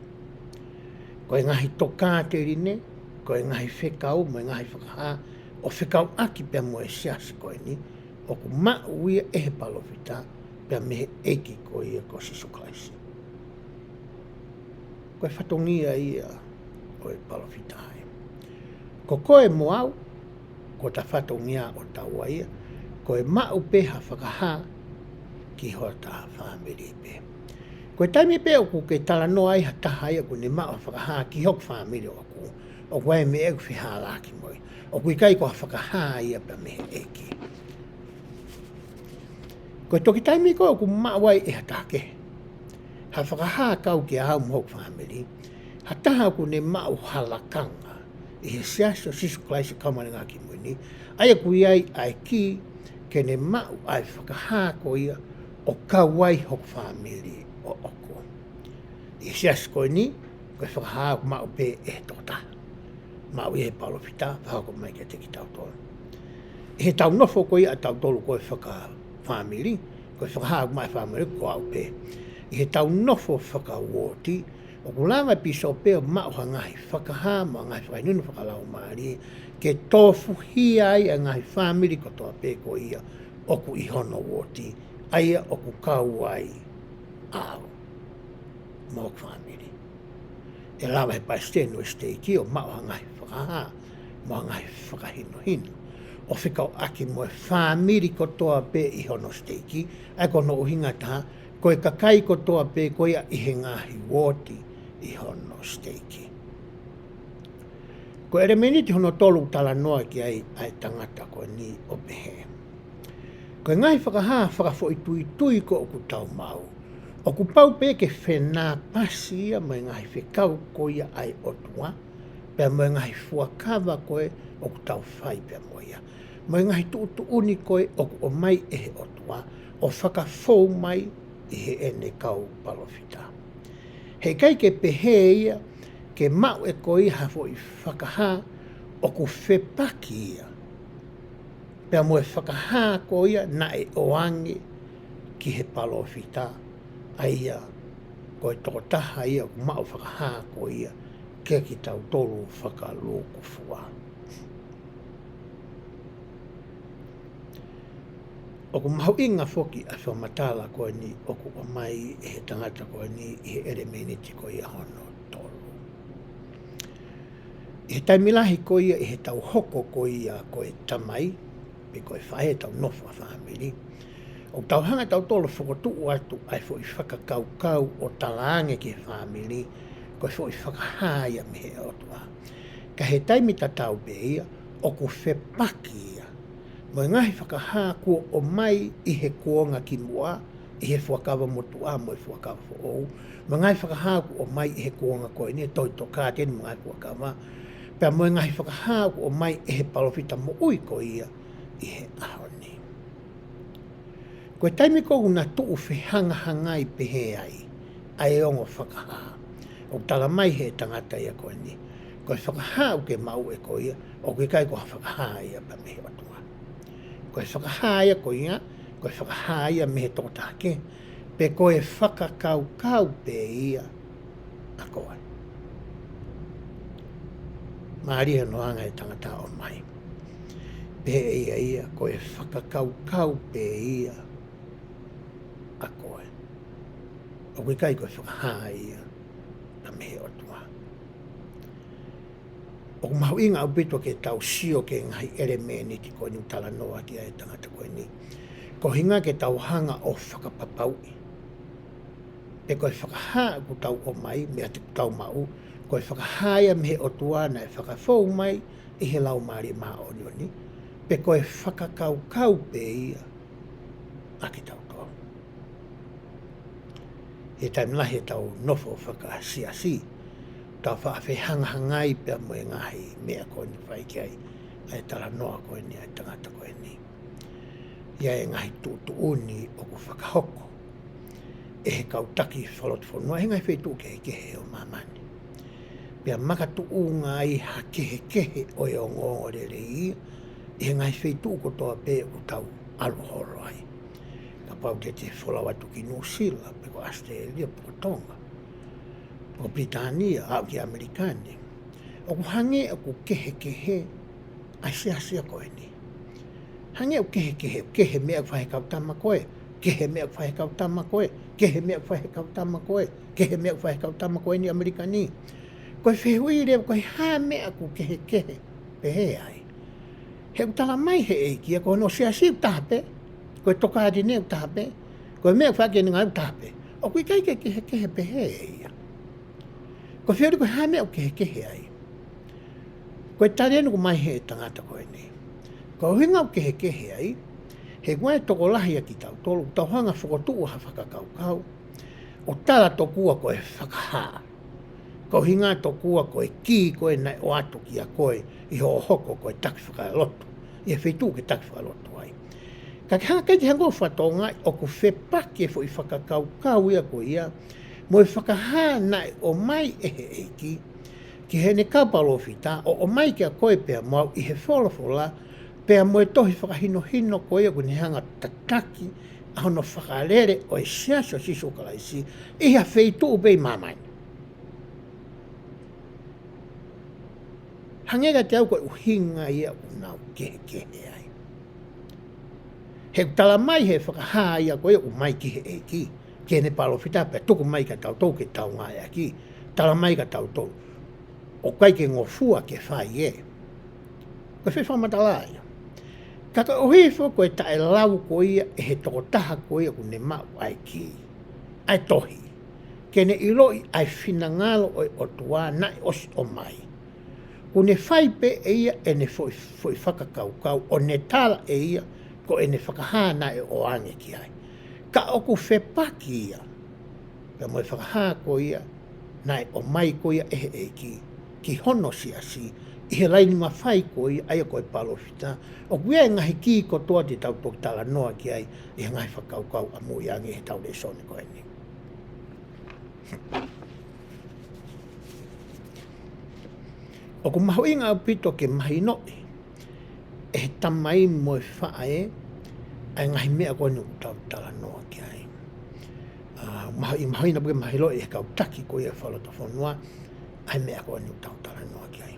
Ko e ngaahi tokāteline, ko e ngaahi fekau mo e ngaahi fakahā ʻoku fekauʻaki pea mo e siasi ko eni, ʻoku maʻu ia ʻe he palōfita pea mei he ʻEiki ko ia ko Sīsū Kalaisi. Ko e fatongia ia ʻo e palōfita ia. Ko koe mo au, ko hota fatongia ʻo taua ia, ko e maʻu pē ha fakahā ki hota fāmili pē. Ko e taimi pē ʻoku ke talanoa ai ha taha ia ʻoku ne maʻu ha fakahā ki hoku fāmili ʻoʻoku, ʻoku ʻi ai e meʻa ʻoku fehālaaki mo ia. ʻOku ʻikai ko ha fakahā ia pea mei he ʻEiki. Ko e toki taimi ko ē ʻoku maʻu ai ʻe ha taha kehe ha fakahā kau ki au mo hoku fāmili, ha taha ʻoku ne maʻu ha lakanga ʻi he Siasi ʻo Sīsū Kalaisi ʻo e Kau Māʻoniʻoni ʻi he Ngaahi ʻAho Kimui Ni, ʻa ia ʻoku ʻi ai ʻa e kī ke ne maʻu ʻa e fakahā ko ia ʻo kau ai hoku fāmili ʻoʻoku. ʻI he siasi ko eni, ko e fakahā ʻoku maʻu pē ʻe he tokotaha. Maʻu ia ʻe he palōfita, fakahoko mai kiate kitautolu. ʻI heʻetau nofo ko ia ʻatautolu ko e fakafāmili, ko e fakahā ʻoku maʻu ʻe he fāmili ko au pē. ʻI heʻetau nofo fakauooti, ʻoku lava e pīsope ʻo maʻu ha ngaahi fakahā mo ha ngaahi fakahinohino fakalaumālie ke tofuhia ai ʻa e ngaahi fāmili kotoa pē ko ia ʻoku ʻi hono uooti, ʻa ia ʻoku kau ai au mo hoku fāmili. ʻE lava ʻe he palesiteni ʻo e siteiki ʻo maʻu ha ngaahi fakahā mo ha ngaahi fakahinohino ʻo fekauʻaki mo e fāmili kotoa pē ʻi hono siteiki, ʻa ia ko hono ʻuhinga ʻe taha, ko e kakai kotoa pē ko ia ʻi he ngaahi uooti ʻi hono siteiki. Ko e ʻelemēniti hono tolu ʻoku talanoa ki ai ʻa e tangata ko eni ʻo pehē: Ko e ngaahi fakahā fakafoʻituitui ko ē ʻoku tau maʻu, ʻoku pau pē ke fenāpasi ia mo e ngaahi fekau ko ia ʻa e ʻOtua, pea mo e ngaahi fuakava ko ē ʻoku tau fai pea mo ia, mo e ngaahi tuʻutuʻuni ko ē ʻoku ʻomai ʻe he ʻOtua ʻo fakafou mai ʻi heʻene kau palōfita. He ʻikai ke pehē ia ke maʻu ʻe koe ia ha foʻi fakahā ʻoku fepaki ia pea mo e fakahā ko ia naʻe ʻoange ki he palōfita, ʻa ia ko e tokotaha ia ʻoku maʻu fakahā ko ia kiate kitautolu fakalūkufua. ʻOku mahuʻinga foki ʻa e fakamatala ko eni ʻoku ʻomai ʻe he tangata ko eni ʻi he ʻelemēniti ko ia hono tolu. ʻI he taimi lahi ko ia ʻi heʻetau hoko ko ia ko e tamai, pe ko e faʻē, ʻetau nofo fakafāmili, ʻoku tau hanga ʻe tautolu ʻo fokotuʻu atu ʻa e foʻi fakakaukau ʻo talaange ki he fāmili ko e foʻi fakahā ia mei he ʻOtua. Ka ʻi he taimi tatau pē ia, ʻoku fepaki ia mo e ngaahi fakahā kuo ʻomai ʻi he kuonga kimuʻa, ʻi he Fuakava Motuʻa mo e Fuakava Foʻou, mo e ngaahi fakahā kuo ʻomai ʻi he kuonga ko eni, ʻi he tohi Tokāteline mo e ngaahi fuakava, pea mo e ngaahi fakahā kuo ʻomai ʻe he palōfita moʻui ko ia ʻi he ʻaho ni. Ko e taimi ko ē ʻoku na tuʻu fehangahangai pehē ai ʻa e ongo fakahā, ʻoku tala mai ʻe he tangata ia ko eni, ko e fakahā ʻoku ke maʻu ʻe koe ia, ʻoku ʻikai ko ha fakahā ia pea mei he ʻOtua. Ko e fakahā ia ko ia, ko e fakahā ia mei he tokotaha kehe, pe ko e fakakaukau pē ia ʻa koe. Mālie hono hanga ʻe he tangata ʻo ʻomai, pehē ʻe ia ia, ko e fakakaukau pē ia ʻa koe. ʻOku ʻikai ko e fakahā ia pea mei he ʻOtua. ʻOku mahuʻinga ʻaupito ke tau sio ki he ngaahi ʻelemēniti ko eni ʻoku talanoa ki ai e tangata ko eni, koeʻuhinga ke tau hanga ʻo fakapapauʻi pe ko e fakahā ʻoku tau ʻomai, mei he ʻoku tau maʻu, ko e fakahā ia mei he ʻOtua naʻe fakafou mai ʻi he Laumālie Māʻoniʻoni, pe ko e fakakaukau pē ia ʻa kitautolu. ʻI he taimi lahi ʻetau nofo fakasiasi, tau faʻa fehangahangai pea mo e ngaahi meʻa ko eni ʻoku fai ki ai ʻa e talanoa ko eni ʻa e tangata ko eni. ʻI ai e ngaahi tuʻutuʻuni ʻoku fakahoko ʻe he kau taki fakalotofonua ʻi he ngaahi feituʻu kehekehe ʻo māmani. Pea makatuʻunga ai ha kehekehe ʻo e ongoongolelei ʻi he ngaahi feituʻu kotoa pē ʻoku tau ʻalu holo ai. Kapau te te folau atu ki Nuʻusila, pe ko ʻAositelēlia, pe ko Tonga, pe ko Pilitānia, aʻu ki ʻAmelika ni, ʻoku hangē ʻoku kehekehe ʻa e siasi ko eni. Hangē ʻoku kehekehe, kehe meʻa ʻoku fai ʻe he kau tama ko ē, kehe meʻa ʻoku fai ʻe he kau tama ko ē, kehe meʻa ʻoku fai ʻe he kau tama ko ē, kehe meʻa ʻoku fai ʻe he kau tama ko eni ʻAmelika ni. Ko e fehuʻi leva, ko e hā e meʻa ʻoku kehekehe pehē ai? He ʻoku tala mai ʻe he ʻEiki ia ko hono siasi ʻoku taha pē, ko e Tokāteline ʻoku taha pē, ko e meʻa ʻoku fai ki ai ʻene ngāue ʻoku taha pē. ʻOku ʻikai ke kehekehe pehē ia. Ko e fehuʻi, ko e hā e meʻa ʻoku kehekehe ai? Ko e tali eni ʻoku ʻomai he tangata ko eni. Ko e ʻuhinga ʻoku kehekehe ai, he ʻoku ʻi ai e tokolahi ʻiate kitautolu, tau hanga ʻo fokotuʻu ha fakakaukau, ʻo tala tokua ko e fakahā. Ko e ʻuhinga tokua ko e kī ko ē naʻe ʻoatu kiate koe ʻi hoʻo hoko ko e taki fakalotu, ʻi he feituʻu ke taki fakalotu ai. Ka ke hanga, ʻikai ke hanga ʻo fakatokangaʻi ʻoku fepaki e foʻi fakakaukau ia ko ia mo e fakahā naʻe ʻomai ʻe he ʻEiki ki heʻene kau palōfita, ʻo ʻomai kiate koe pea mo au ʻi he folofola, pea mo e tohi fakahinohino ko ia ʻoku ne hanga ʻo tataki ʻa hono fakalele ʻo e Siasi ʻo Sīsū Kalaisi ʻi ha feituʻu pē ʻi māmani. Hangē kiate au ko e ʻuhinga ia ʻoku nau kehekehe ai. He ʻoku tala mai he fakahā ia ko ia ʻoku ʻomai ki he ʻEiki, ki heʻene palōfita, pea tuku mai kiate kitautolu ke tau ngāueʻaki, tala mai kiate kitautolu, ʻoku ʻikai ke ngofua ke fai ē. Ko e foʻi fakamatala ia. Ka koeʻuhi foki ko e taʻelau ko ia ʻe he tokotaha ko ia ʻoku ne maʻu ʻa e kī, ʻa e tohi, ke ne ʻiloʻi ʻa e finangalo ʻo e ʻOtua naʻe ʻosi ʻomai, ʻoku ne fai pē ʻe ia ʻene foʻi, foʻi fakakaukau ʻo ne tala ʻe ia ko ʻene fakahā naʻe ʻoange ki ai. Ka ʻoku fepaki ia pea mo e fakahā ko ia naʻe ʻomai ko ia ʻe he ʻEiki ki hono siasi, ʻi he laine mafai ko ia ʻa ia ko e palōfita. ʻOku ʻi ai e ngaahi kī kotoa te tau toki talanoa ki ai ʻi he ngaahi fakakaukau ʻamui ange ʻi heʻetau lēsoni ko eni. ʻOku mahuʻinga ʻaupito ke mahinoʻi ʻe he tamai mo e faʻē ʻa e ngaahi meʻa ko eni ʻoku tau talanoa ki ai. ʻA, mahuʻi-, mahuʻinga pē ke mahinoʻi ʻe he kau taki ko ia fakalotofonua ʻa e meʻa ko eni ʻoku tau talanoa ki ai.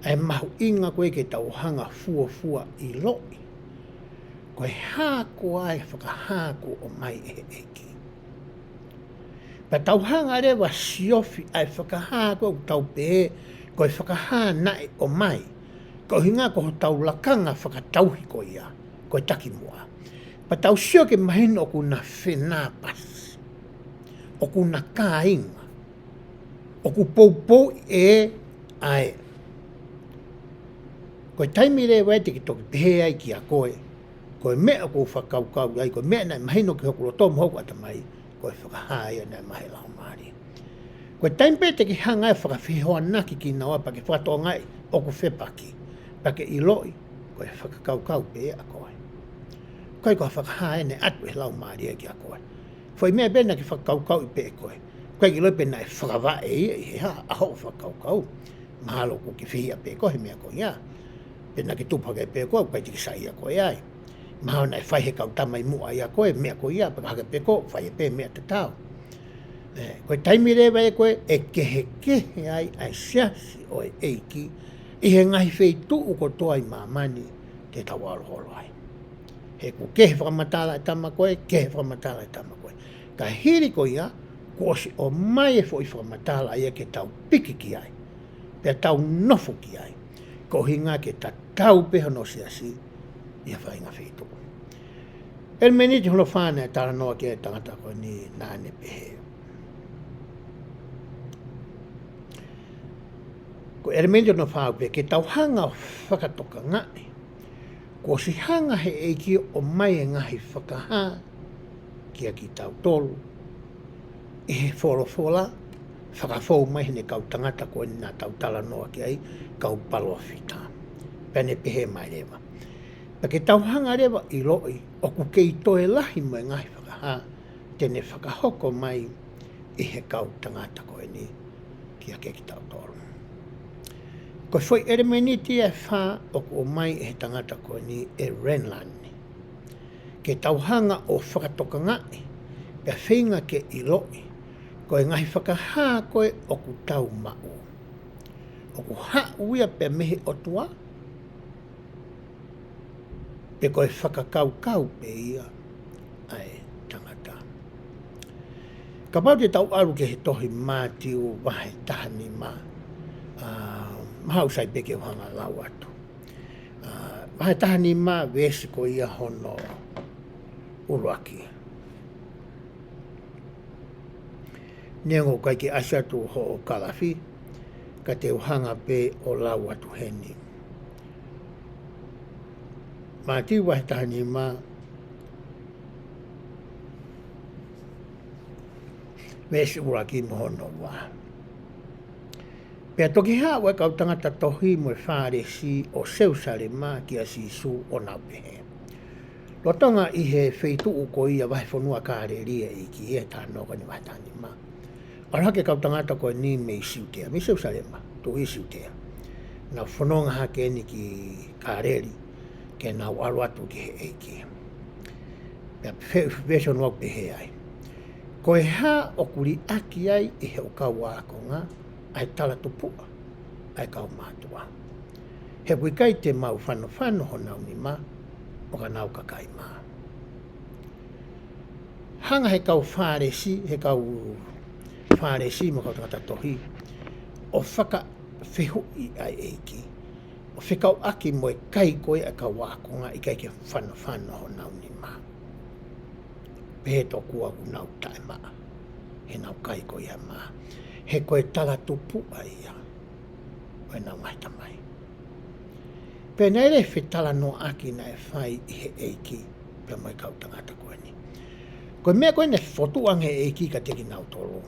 ʻA e mahuʻinga ko ia ke tau hanga ʻo fuofua ʻiloʻi ko e hā koā e fakahā kuo ʻomai ʻe he ʻEiki. Pea tau hanga leva ʻo siofi ʻa e fakahā ko ē ʻoku tau pehē ko e fakahā naʻe ʻomai, ko e ʻuhinga ko hotau lakanga fakatauhi ko ia, ko e takimuʻa. Pea tau sio ke mahino ʻoku na fenāpasi, ʻoku na kāinga, ʻoku poupouʻi ʻe ia. Ko e taimi leva ē te ke toki pehē ai kiate koe, ko e meʻa ʻoku ou fakakaukauʻi ai, ko e meʻa naʻe mahino ki hoku loto mo hoku ʻatamai, ko e fakahā ia naʻe ʻomai ʻe he Laumālie. Ko e taimi pē te ke hanga ai ʻo fakafehoanaki kinaua pea ke fakatokangaʻi ʻoku fepaki, pea ke ʻiloʻi ko e fakakaukau pē ia ʻa koe. ʻIkai ko ha fakahā ia naʻe ʻoatu ʻe he Laumālie kiate koe. Foʻi meʻa pē naʻa ke fakakaukauʻi pē ʻe koe. ʻIkai ke ʻilo pe naʻe fakavaʻe ia ʻi he hā ʻa hoʻo fakakaukau. Mahalo ʻoku ke fehiʻa pē koe he meʻa ko ia. Pe naʻa ke tupu hake pē koe, ʻikai te ke saiʻia koe ai. Mahalo naʻe fai ʻe he kau tama ʻi muʻa ʻia koe e meʻa ko ia, pea ka hake pē koe, fai pē meʻa tatau. Ē, ko e taimi leva ē ko ē ʻe kehekehe ai ʻa e siasi ʻo e ʻEiki ʻi he ngaahi feituʻu kotoa ʻi māmani te tau ʻalu holo ai. He kuo kehe fakamatala e tama ko ē, kehe fakamatala e tama ko ē. Ka hili ko ia, kuo ʻosi ʻomai e foʻi fakamatala ia ke tau piki ki ai, pea tau nofo ki ai, ko e ʻuhinga ke tatau pē hono siasi ʻi ha faʻahinga feituʻu. ʻElemēniti hono fā naʻe talanoa ki ai e tangata ko eni naʻa ne pehē. Ko e ʻelemēniti hono fā ʻoku pehē ke tau hanga ʻo fakatokangaʻi kuo ʻosi hanga ʻe he ʻEiki ʻo ʻomai e ngaahi fakahā kiate kitautolu ʻi he folofola, fakafou mai heʻene kau tangata ko eni naʻa tau talanoa ki ai, kau palōfita. Pea ne pehē mai leva, pea ke tau hanga leva ʻo ʻiloʻi ʻoku kei toe lahi mo e ngaahi fakahā te ne fakahoko mai ʻi he kau tangata ko eni kiate kitautolu. Ko e foʻi ʻelemēniti ʻe fā ʻoku ʻomai ʻe he tangata ko eni ʻe Renlund, ke tau hanga ʻo fakatokangaʻi pea feinga ke ʻiloʻi ko e ngaahi fakahā ko ē ʻoku tau maʻu, ʻoku haʻu ia pē mei he ʻOtua, pe ko e fakakaukau pē ia ʻa e tangata. Kapau te tau ʻalu ki he tohi Mātiu vahe taha nima, ʻa, mahalo sai pē ke u hanga ʻo lau atu. ʻA, vahe taha nima veesi ko ia hono ʻuluaki. Neongo ʻoku ʻikai ke ʻasi atu hoʻo kalafi, ka te u hanga pē ʻo lau atu heni. Mātiu vahe taha nima, veesi ʻuluaki mo hono ua. Pea toki haʻu e kau tangata tohi mo e Fālesi ʻo Selusalema kia Sīsū ʻo nau pehē, lolotonga ʻi he feituʻu ko ia vahefonua Kāleli ʻa e ʻEiki, ʻi he talanoa ko eni vahe taha nima, ʻalu hake e kau tangata ko eni mei Siutea, mei Selusalema, tuʻi Siutea. Nau fononga hake eni ki Kāleli, ke nau ʻalu atu ki he ʻEiki. Pea fe-, veesi hono ua ʻoku pehē ai, ko e hā ʻoku liʻaki ai ʻe hoʻo kau ākonga ʻa e talatupuʻa ʻa e kau mātuʻa? He ʻoku ʻikai te mau fanofano honau nima, ʻo ka nau kakai mā. Hanga he kau Fālesi, he kau Fālesi mo e kau tangata tohi, ʻo fakafehuʻi ʻa e ʻEiki, ʻo fekauʻaki mo e kai ko ia ʻa e kau ākonga, ʻikai ke fanofano honau nima. Pehē tokua ʻoku nau taʻemaʻa heʻenau kai ko ia mā. He ko e talatupuʻa ia ʻo ʻenau ngaahi tamai. Pea naʻe lele e fetalanoaʻaki naʻe fai ʻe he ʻEiki pea mo e kau tangata ko eni. Ko e meʻa ko ē naʻe fokotuʻu ange ʻe he ʻEiki kiate kinautolu,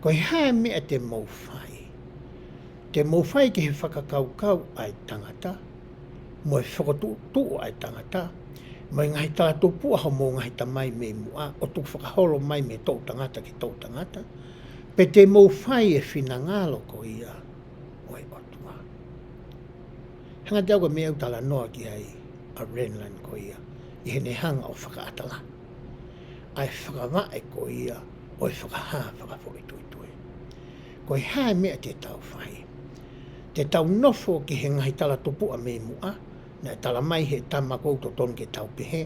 ko e hā e meʻa te mou fai? Te mou fai ki he fakakaukau ʻa e tangata, mo e fokotuʻutuʻu ʻa e tangata, mo e ngaahi talatupuʻa homou ngaahi tamai mei muʻa, ʻo tukufakaholo mai mei he toʻutangata ki he toʻutangata, pe te mou fai e finangalo ko ia ʻo e ʻOtua? Hanga atu ko e meʻa ʻoku talanoa ki ai ʻa Renlund ko ia, ʻi heʻene hanga ʻo fakaʻatā ʻa e fakavaʻe ko ia ʻo e fakahā fakafoʻituitui. Ko e hā e meʻa te tau fai? Te tau nofo ki he ngaahi talatupuʻa mei muʻa, naʻe tala mai ʻe he tama ko ē ʻoku totonu ke tau pehē,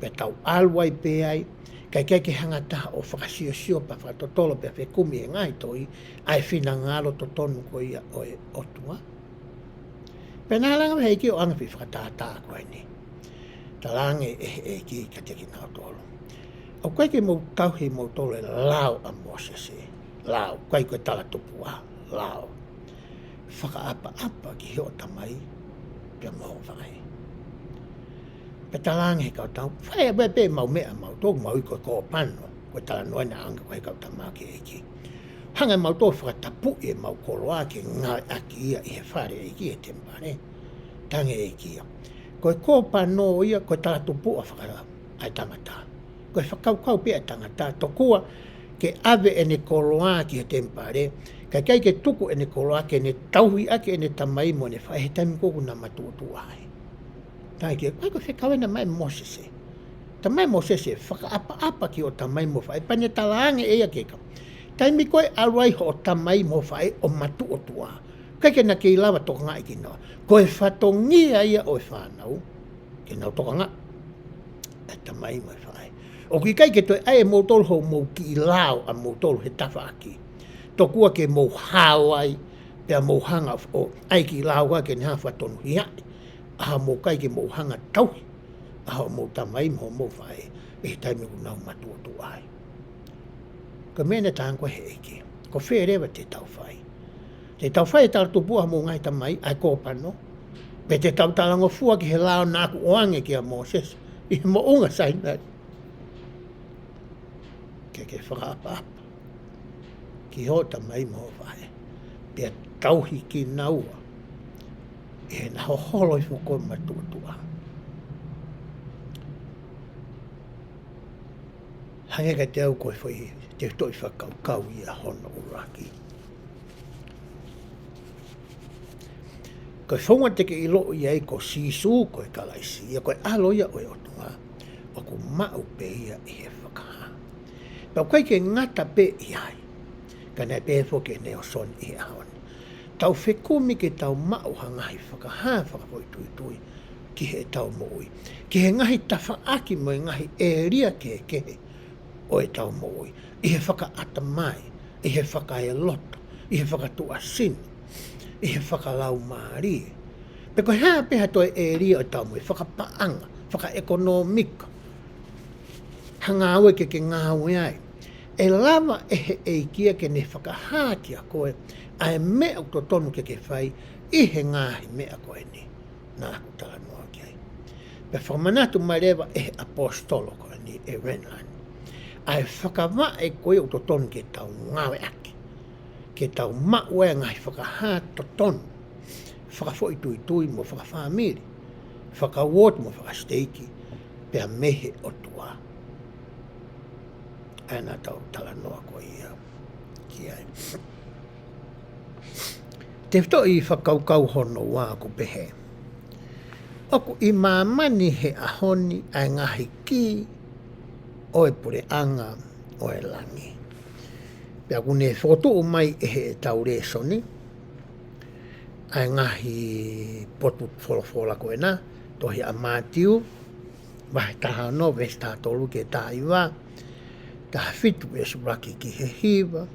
pea tau ʻalu ai pē ai, kae ʻikai ke hanga taha ʻo fakasiosio pea fakatotolo pea fekumi he ngaahi tohi ʻa e finangalo totonu ko ia ʻo e ʻOtua? Pea naʻe langa mai ʻe he ʻEiki ʻo ʻoange e foʻi fakatātā ko eni. Talaange ʻe he ʻEiki kiate kinautolu, ʻoku ʻikai ke mou tauhi moutolu e lao ʻa Mōsese. Lao, ʻikai ko e talatupuʻa, lao. Fakaʻapaʻapa ki hoʻo tamai pea mo hoʻo faʻē. Pea talaange ʻe he kau tau, fai ʻa e pē mau meʻa mautolu, mau ʻi ko e kōpano, ko e talanoa naʻe ʻoange ko ē ʻe he kau tama ki he ʻEiki. Hanga mautolu ʻo fakatapuʻi ʻemau koloa ke ngāueʻaki ia ʻi he fale ʻo e ʻEiki, he temipale. Talaange ʻe he ʻEiki ia, ko e kōpano ia, ko e talatupuʻa faka-, ʻa e tangata. Ko e fakakaukau pē ʻa e tangata, tokua ke ʻave ʻene koloa ki he temipale, kae ʻikai ke tuku ʻene koloa ke ne tauhi ʻaki ʻene tamai mo ʻene faʻē he taimi ko ē ʻoku na matuʻotuʻa ai. Talaange ki ai, ko e fekau ena mai ʻa Mōsese. Talamai ʻe Mōsese, fakaʻapaʻapa ki hoʻo tamai mo e faʻē, pea ne talaange ʻe ia ki he kau, taimi ko ē ʻe ʻalu ai hoʻo tamai mo e faʻē ʻo matuʻotuʻa, ʻikai ke na kei lava tokangaʻi kinaua. Ko e fatongia ia ʻo e fānau ke nau tokangaʻi ʻa e tamai mo e faʻē. ʻOku ʻikai ke toe ʻai ʻe moutolu hoʻomou kiʻi lao ʻamoutolu he tafaʻaki, tokua ke mou hao ai, pea mou hanga ʻo ʻai e kiʻi lao ko ia ke ne hanga ʻo fakatonuhiaʻi ʻa hoʻomou kai ke mou hanga ʻo tauhi ʻa hoʻomou tamai mo hoʻomou faʻē ʻi he taimi ʻoku nau matuʻotuʻa ai. Ko e meʻa naʻe talaange ko ē ʻe he ʻEiki, ko fē leva te tau fai? Te tau fai e talatupuʻa homou ngaahi tamai, ʻa e kōpano, pe te tau talangofua ki he lao naʻa ku ʻoange kia Mōsese ʻi he moʻunga Sainai, ke ke fakaʻapaʻapa ki hoʻo tamai mo hoʻo faʻē, pea tauhi kinaua ʻi heʻena hoholo hifo ko ē matuʻotuʻa? Hangē kiate au ko e foʻi tefitoʻi fakakaukau ia hono ʻuluaki. Ko e founga te ke ʻiloʻi ai ko Sīsū ko e Kalaisi, ʻa ia ko e ʻAlo ia ʻo e ʻOtua, ʻoku maʻu pē ia ʻi he fakahā. Pea ʻoku ʻikai ke ngata pē ʻi ai, ka naʻe pehē foki ʻe Nalesoni ʻi he ʻaho ni, tau fekumi ke tau maʻu ha ngaahi fakahā fakafoʻituitui ki heʻetau moʻui, ki he ngaahi tafaʻaki mo e ngaahi ʻēlia kehekehe ʻo ʻetau moʻui, ʻi he fakaʻatamai, ʻi he fakaeloto, ʻi he fakatuʻasino, ʻi he fakalaumālie. Pe ko e hā pē ha toe ʻēlia ʻo ʻetau moʻui, fakapaʻanga, fakaʻekonōmika, ha ngāue ke ke ngāue ai, ʻe lava ʻe he ʻEiki ia ke ne fakahā kiate koe ʻa e meʻa ʻoku totonu ke ke fai ʻi he ngaahi meʻa ko eni naʻa ku talanoa ki ai. Pea fakamanatu mai leva ʻe he ʻaposetolo ko eni ʻe Renlund ʻa e fakavaʻe ko ia ʻoku totonu ke tau ngāueʻaki, ke tau maʻu ai e ngaahi fakahā totonu, fakafoʻituitui mo fakafāmili, fakauooti mo fakasiteiki, pea mei he ʻOtua. ʻA ia naʻa tau talanoa ko ia ki ai. Tefitoʻi fakakaukau hono ua ʻoku pehē: ʻOku ʻi māmani he ʻaho ni ʻa e ngaahi kī ʻo e puleʻanga ʻo e langi. Pea ʻoku ne fokotuʻu mai ʻe heʻetau lēsoni ʻa e ngaahi potu folofola ko ena, tohi ʻa Mātiu, vahe taha ono, veesi taha tolu ki he taha hiva, taha fitu veesi ʻuluaki ki he hiva,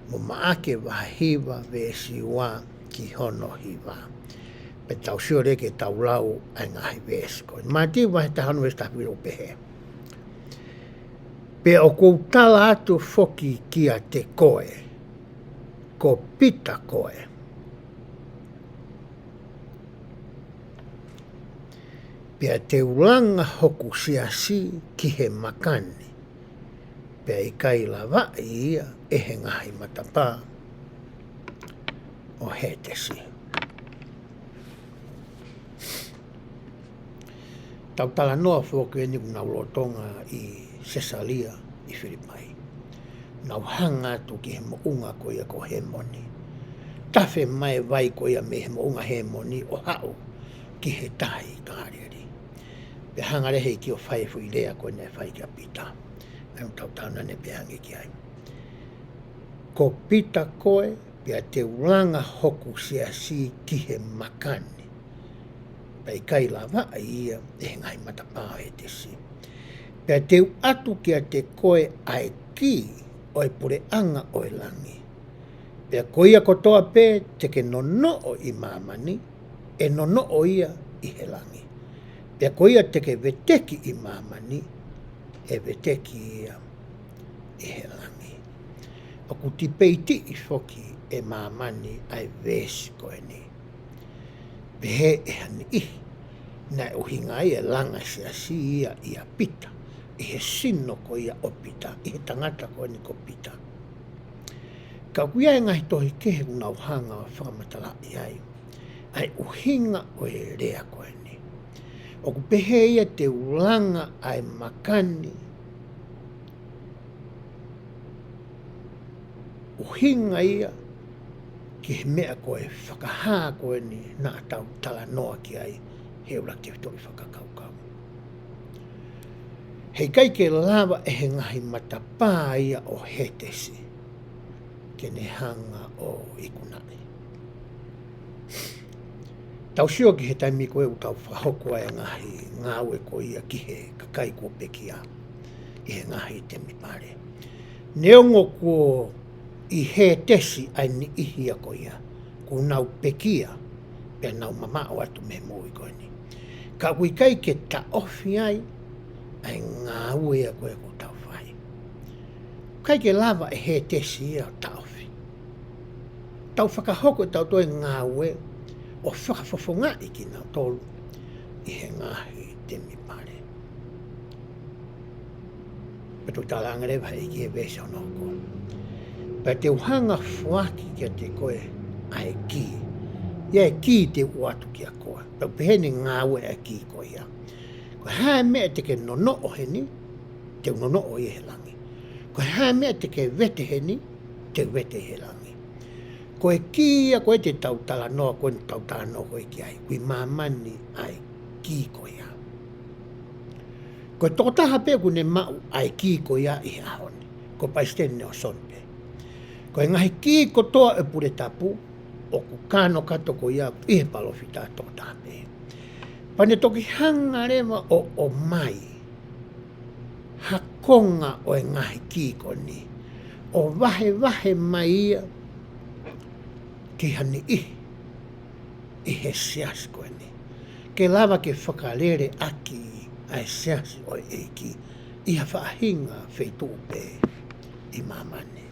mo Maʻake vahe hiva, veesi ua ki hono hiva. Pea tau sio leva ke tau lau ʻa e ngaahi veesi ko ē. Mātiu vahe taha ono, veesi taha fitu, ʻoku pehē: Pea ʻoku ou tala atu foki kiate koe, ko Pita koe, pea te u langa hoku siasi ki he maka ni, pea ʻikai lavaʻi ia ʻe he ngaahi matapā ʻo Hētesi. Tau talanoa foki eni ʻoku nau lolotonga ʻi Sesalia ʻi Filipai. Nau hanga atu ki he moʻunga ko ia ko Hemoni. Tafe mai e vai ko ia mei he moʻunga Hemoni ʻo haʻu ki he tahi Kāleli. Pea hanga leva he ʻEiki ʻo fai e foʻi lea ko ē naʻe fai kia Pita. ʻA ia ʻoku tau talanoa eni pea hangē ki ai. Ko Pita koe, pea te u langa hoku siasi ki he maka ni, pea ʻikai lavaʻi ia ʻe he ngaahi matapā ʻo Hētesi. Pea te u ʻatu kiate koe ʻa e kī ʻo e puleʻanga ʻo e langi. Pea ko ia kotoa pē te ke nonoʻo ʻi māmani, ʻe nonoʻo ia ʻi he langi. Pea ko ia te ke veteki ʻi māmani, ʻe veteki ia ʻi he langi. ʻOku tipeitiʻi foki ʻe māmani ʻa e veesi ko eni. Pehē ʻe ha niʻihi naʻe ʻuhinga ai e langa siasi ia ʻia Pita, ʻi he sino ko ia ʻo Pita, ʻi he tangata ko eni ko Pita. Ka ʻoku ʻi ai e ngaahi tohi kehe ʻoku nau hanga ʻo fakamatalaʻi ai ʻa e ʻuhinga ʻo e lea ko eni. ʻOku pehē ia te u langa ʻa e maka ni, ʻuhinga ia ki he meʻa ko e fakahā ko eni naʻa tau talanoa ki ai he ʻuluaki tefitoʻi fakakaukau. Heʻikai ke lava ʻe he ngaahi matapā ia ʻo Hētesi ke ne hanga ʻo ikunaʻi. Tau sio ki he taimi ko ē ʻoku tau fakahoko ai e ngaahi ngāue ko ia ki he kakai kuo pekia ʻi he ngaahi temipale. Neongo kuo ʻi Hētesi ʻa e niʻihi ia ko ia, kuo nau pekia, pea nau mamaʻo atu mei he moʻui ko eni. Ka ʻoku ʻikai ke taʻofi ai ʻa e ngāue ia ko ē ʻoku tau fai. ʻIkai ke lava ʻe Hētesi ia ʻo taʻofi. Tau fakahoko ʻetau toe ngāue ʻo fakafofongaʻi kinautolu ʻi he ngaahi temipale. Pea toe talaange leva ʻe he ʻEiki he veesi hono hoko: Pea te u hanga foaki kiate koe ʻa e kī. ʻA e kī te u ʻoatu kia koe. Pea ʻoku pehē ʻene ngāue ʻa e kī ko ia. Ko e hā e meʻa te ke nonoʻo heni, te u nonoʻo ia he langi. Ko e hā e meʻa te ke vete heni, te u vete he langi. Ko e kī ia ko ē te tau talanoa, ko ē tau talanoa ko ē ki ai, ʻoku ʻi māmani ʻa e kī ko ia. Ko e tokotaha pē ʻoku ne maʻu ʻa e kī ko ia ʻi he ʻaho ni, ko Palesiteni Nalesoni pē. Ko e ngaahi kī kotoa ʻo e pule tapu ʻoku kānokato ko ia ʻi he palōfita tokotaha pē. Pea ne toki hanga leva ʻo ʻomai ha konga ʻo e ngaahi kī ko eni, ʻo vahevahe mai ia ki ha niʻihi ʻi he siasi ko eni, ke lava ke fakalele ʻaki ʻa e siasi ʻo e ʻEiki ʻi ha faʻahinga feituʻu pē ʻi māmani.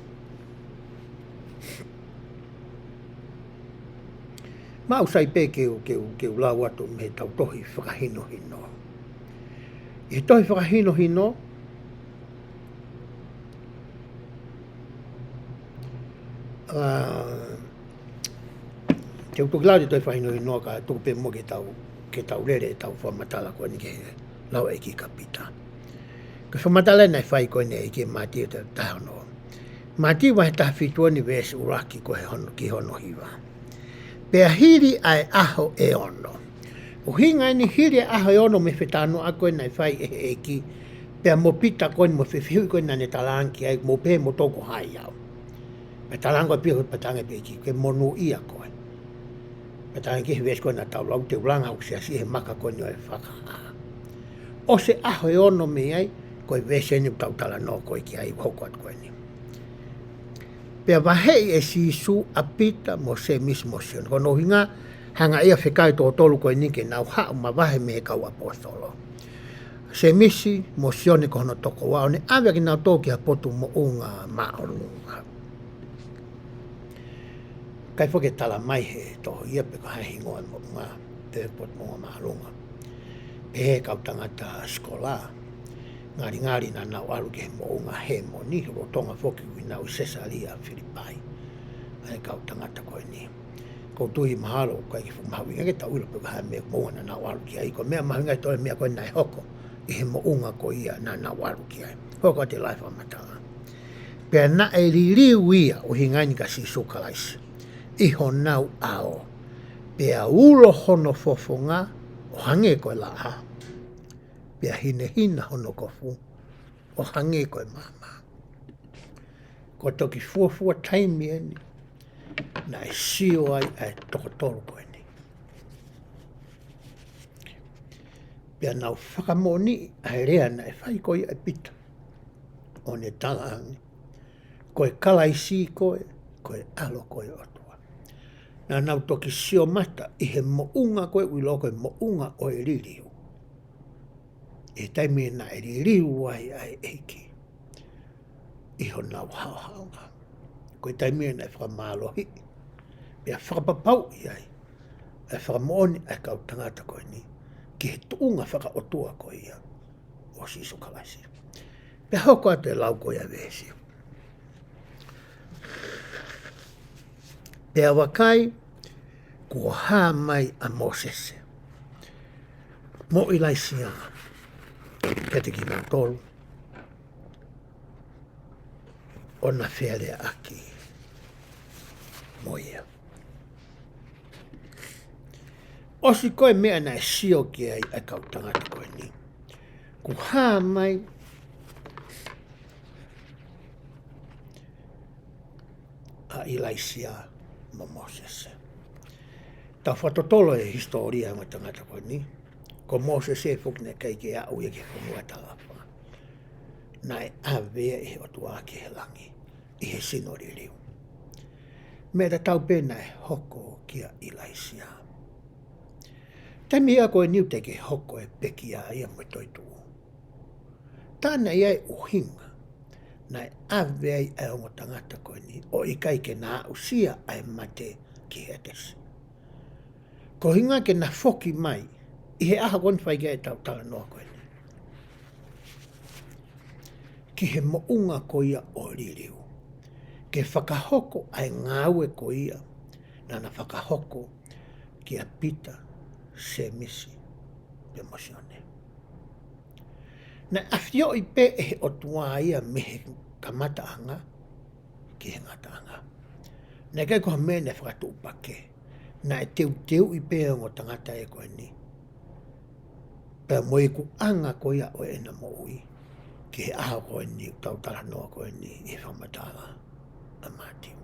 Mau sai pē ke u, ke u, ke u lau atu mei he tau tohi fakahinohino. ʻI he tohi fakahinohino, ā, te u toki lau e tohi fakahinohino ka tuku pē muʻa ke tau, ke tau lele ʻetau fakamatala ko eni ki he lau ʻa e ʻEiki kia Pita. Ko e fakamatala naʻe fai ko eni ʻe he ʻEiki ʻia Mātiu taha ono. Mātiu vahe taha fitu eni veesi ʻuluaki ko e hono, ki hono hiva. Pea hili ʻa e ʻaho ʻe ono. ʻUhinga eni hili ʻa e ʻaho ʻe ono mei he fetalanoaʻaki ko ē naʻe fai ʻe he ʻEiki. Pea mo Pita ko eni mo e fehuʻi ko ē naʻa ne talaange ki ai, mou pehē moutolu ko hai au. Pea talaange ko ē pē ʻe Pita, talaange pē ʻe he ʻEiki, ke monūʻia koe. Pea talaange ki he veesi ko ē naʻa tau lau, te u langa hoku siasi ʻi he maka ko eni ʻo e fakahā. ʻOsi e ʻaho ʻe ono mei ai, ko e veesi eni ʻoku tau talanoa ko ē ki ai, hoko atu ko eni. Pea vaheʻi ʻe Sīsū ʻa Pita mo Sēmisi mo Sione. Ko hono ʻuhinga, hanga ʻe ia ʻo fekau e toko tolu ko eni ke nau haʻu mavahe mei he kau ʻaposetolo. Sēmisi mo Sione ko hono tokoua, ʻo ne ʻave ʻa kinautolu ki ha potu moʻunga māʻolunga. ʻIkai foki ke tala mai he tohi ia pe ko e hā e hingoa e moʻunga, pe potu moʻunga māʻolunga. Pehē ʻe he kau tangata sikolā, ngalingali naʻa nau ʻalu ki he moʻunga Hēmoni, lolotonga foki ʻenau ʻi Sesalia Filipai ʻa e kau tangata ko eni. ʻOku ou tui mahalo ʻoku ʻikai ke fuʻu mahuʻinga ke tau ʻilo pe ko e hā e meʻa moʻunga naʻa nau ʻalu ki ai, ko e meʻa mahuʻinga ʻi he tohi e meʻa ko ē naʻe hoko ʻi he moʻunga ko ia naʻa nau ʻalu ki ai. Hoko atu e lau ʻa e fakamatala. Pea naʻe liliu ia, ʻuhinga eni kia Sīsū Kalaisi, ʻi honau ʻao. Pea ulo hono fofonga ʻo hangē ko e laʻā. Pea hinehina hono kofu ʻo hangē ko e maama. Ko e toki fuofua taimi eni naʻe sio ai ʻa e toko tolu ko eni. Pea nau fakamoʻoniʻi ʻa e lea naʻe fai ko ia ʻe Pita, ʻo ne talaange, ko e Kalaisi koe, ko e ʻAlo ko ē ʻo e ʻOtua. Naʻa nau toki sio mata ʻi he moʻunga ko ē ʻoku ʻiloa ko e moʻunga ʻo e liliu, ʻi he taimi naʻe liliu ai ʻa e ʻEiki ʻi honau haohaoa. Ko e taimi naʻe fakamālohiʻi pea fakapapauʻi ai ʻa e fakamoʻoni ʻa e kau tangata ko eni ki he tuʻunga fakaʻotua ko ia ʻo Sīsū Kalaisi. Pea hoko atu e lau ko ia veesi. Pea vakai, kuo hā mai ʻa Mōsese mo ʻIlaisiā kiate kinautolu, ʻo na fealeaʻaki mo ia. ʻOsi ko e meʻa naʻe sio ki ai ʻa e kau tangata ko eni, kuo hā mai ʻa ʻIlaisiā mo Mōsese. Tau fakatotolo e hisitōlia ʻo e ongo tangata ko eni. Ko Mōsese foki naʻe ʻikai ke aʻu ia ki he fonua talaʻofa. Naʻe ʻave ia ʻe he ʻOtua ki he langi ʻi he sino liliu. Meʻa tatau pē naʻe hoko kia ʻIlaisiā. Taimi ia ko eni ʻoku teʻeki hoko e pekia ia mo e toetuʻu. Tā naʻe ʻi ai e ʻuhinga naʻe ʻave ai ʻa e ongo tangata ko eni ʻo ʻikai ke na aʻusia ʻa e mate ki Hētesi. Ko e ʻuhinga ke na foki mai ʻi he ʻaho ko eni fai ki ai ʻetau talanoa ko eni, ki he moʻunga ko ia ʻo e liliu, ke fakahoko ʻa e ngāue ko ia naʻa na fakahoko kia Pita, Sēmisi, pea mo Sione. Naʻe ʻafioʻi pē ʻe he ʻOtua ia mei he kamataʻanga ki he ngataʻanga. Naʻe ʻikai ko ha meʻa naʻe fakatuʻupakē. Naʻe teuteuʻi pē ʻa e ongo tangata ē ko eni pea mo e ikuʻanga ko ia ʻo ʻena moʻui ki he ʻaho ko eni ʻoku tau talanoa ko eni ʻi he fakamatala ʻa Mātiu.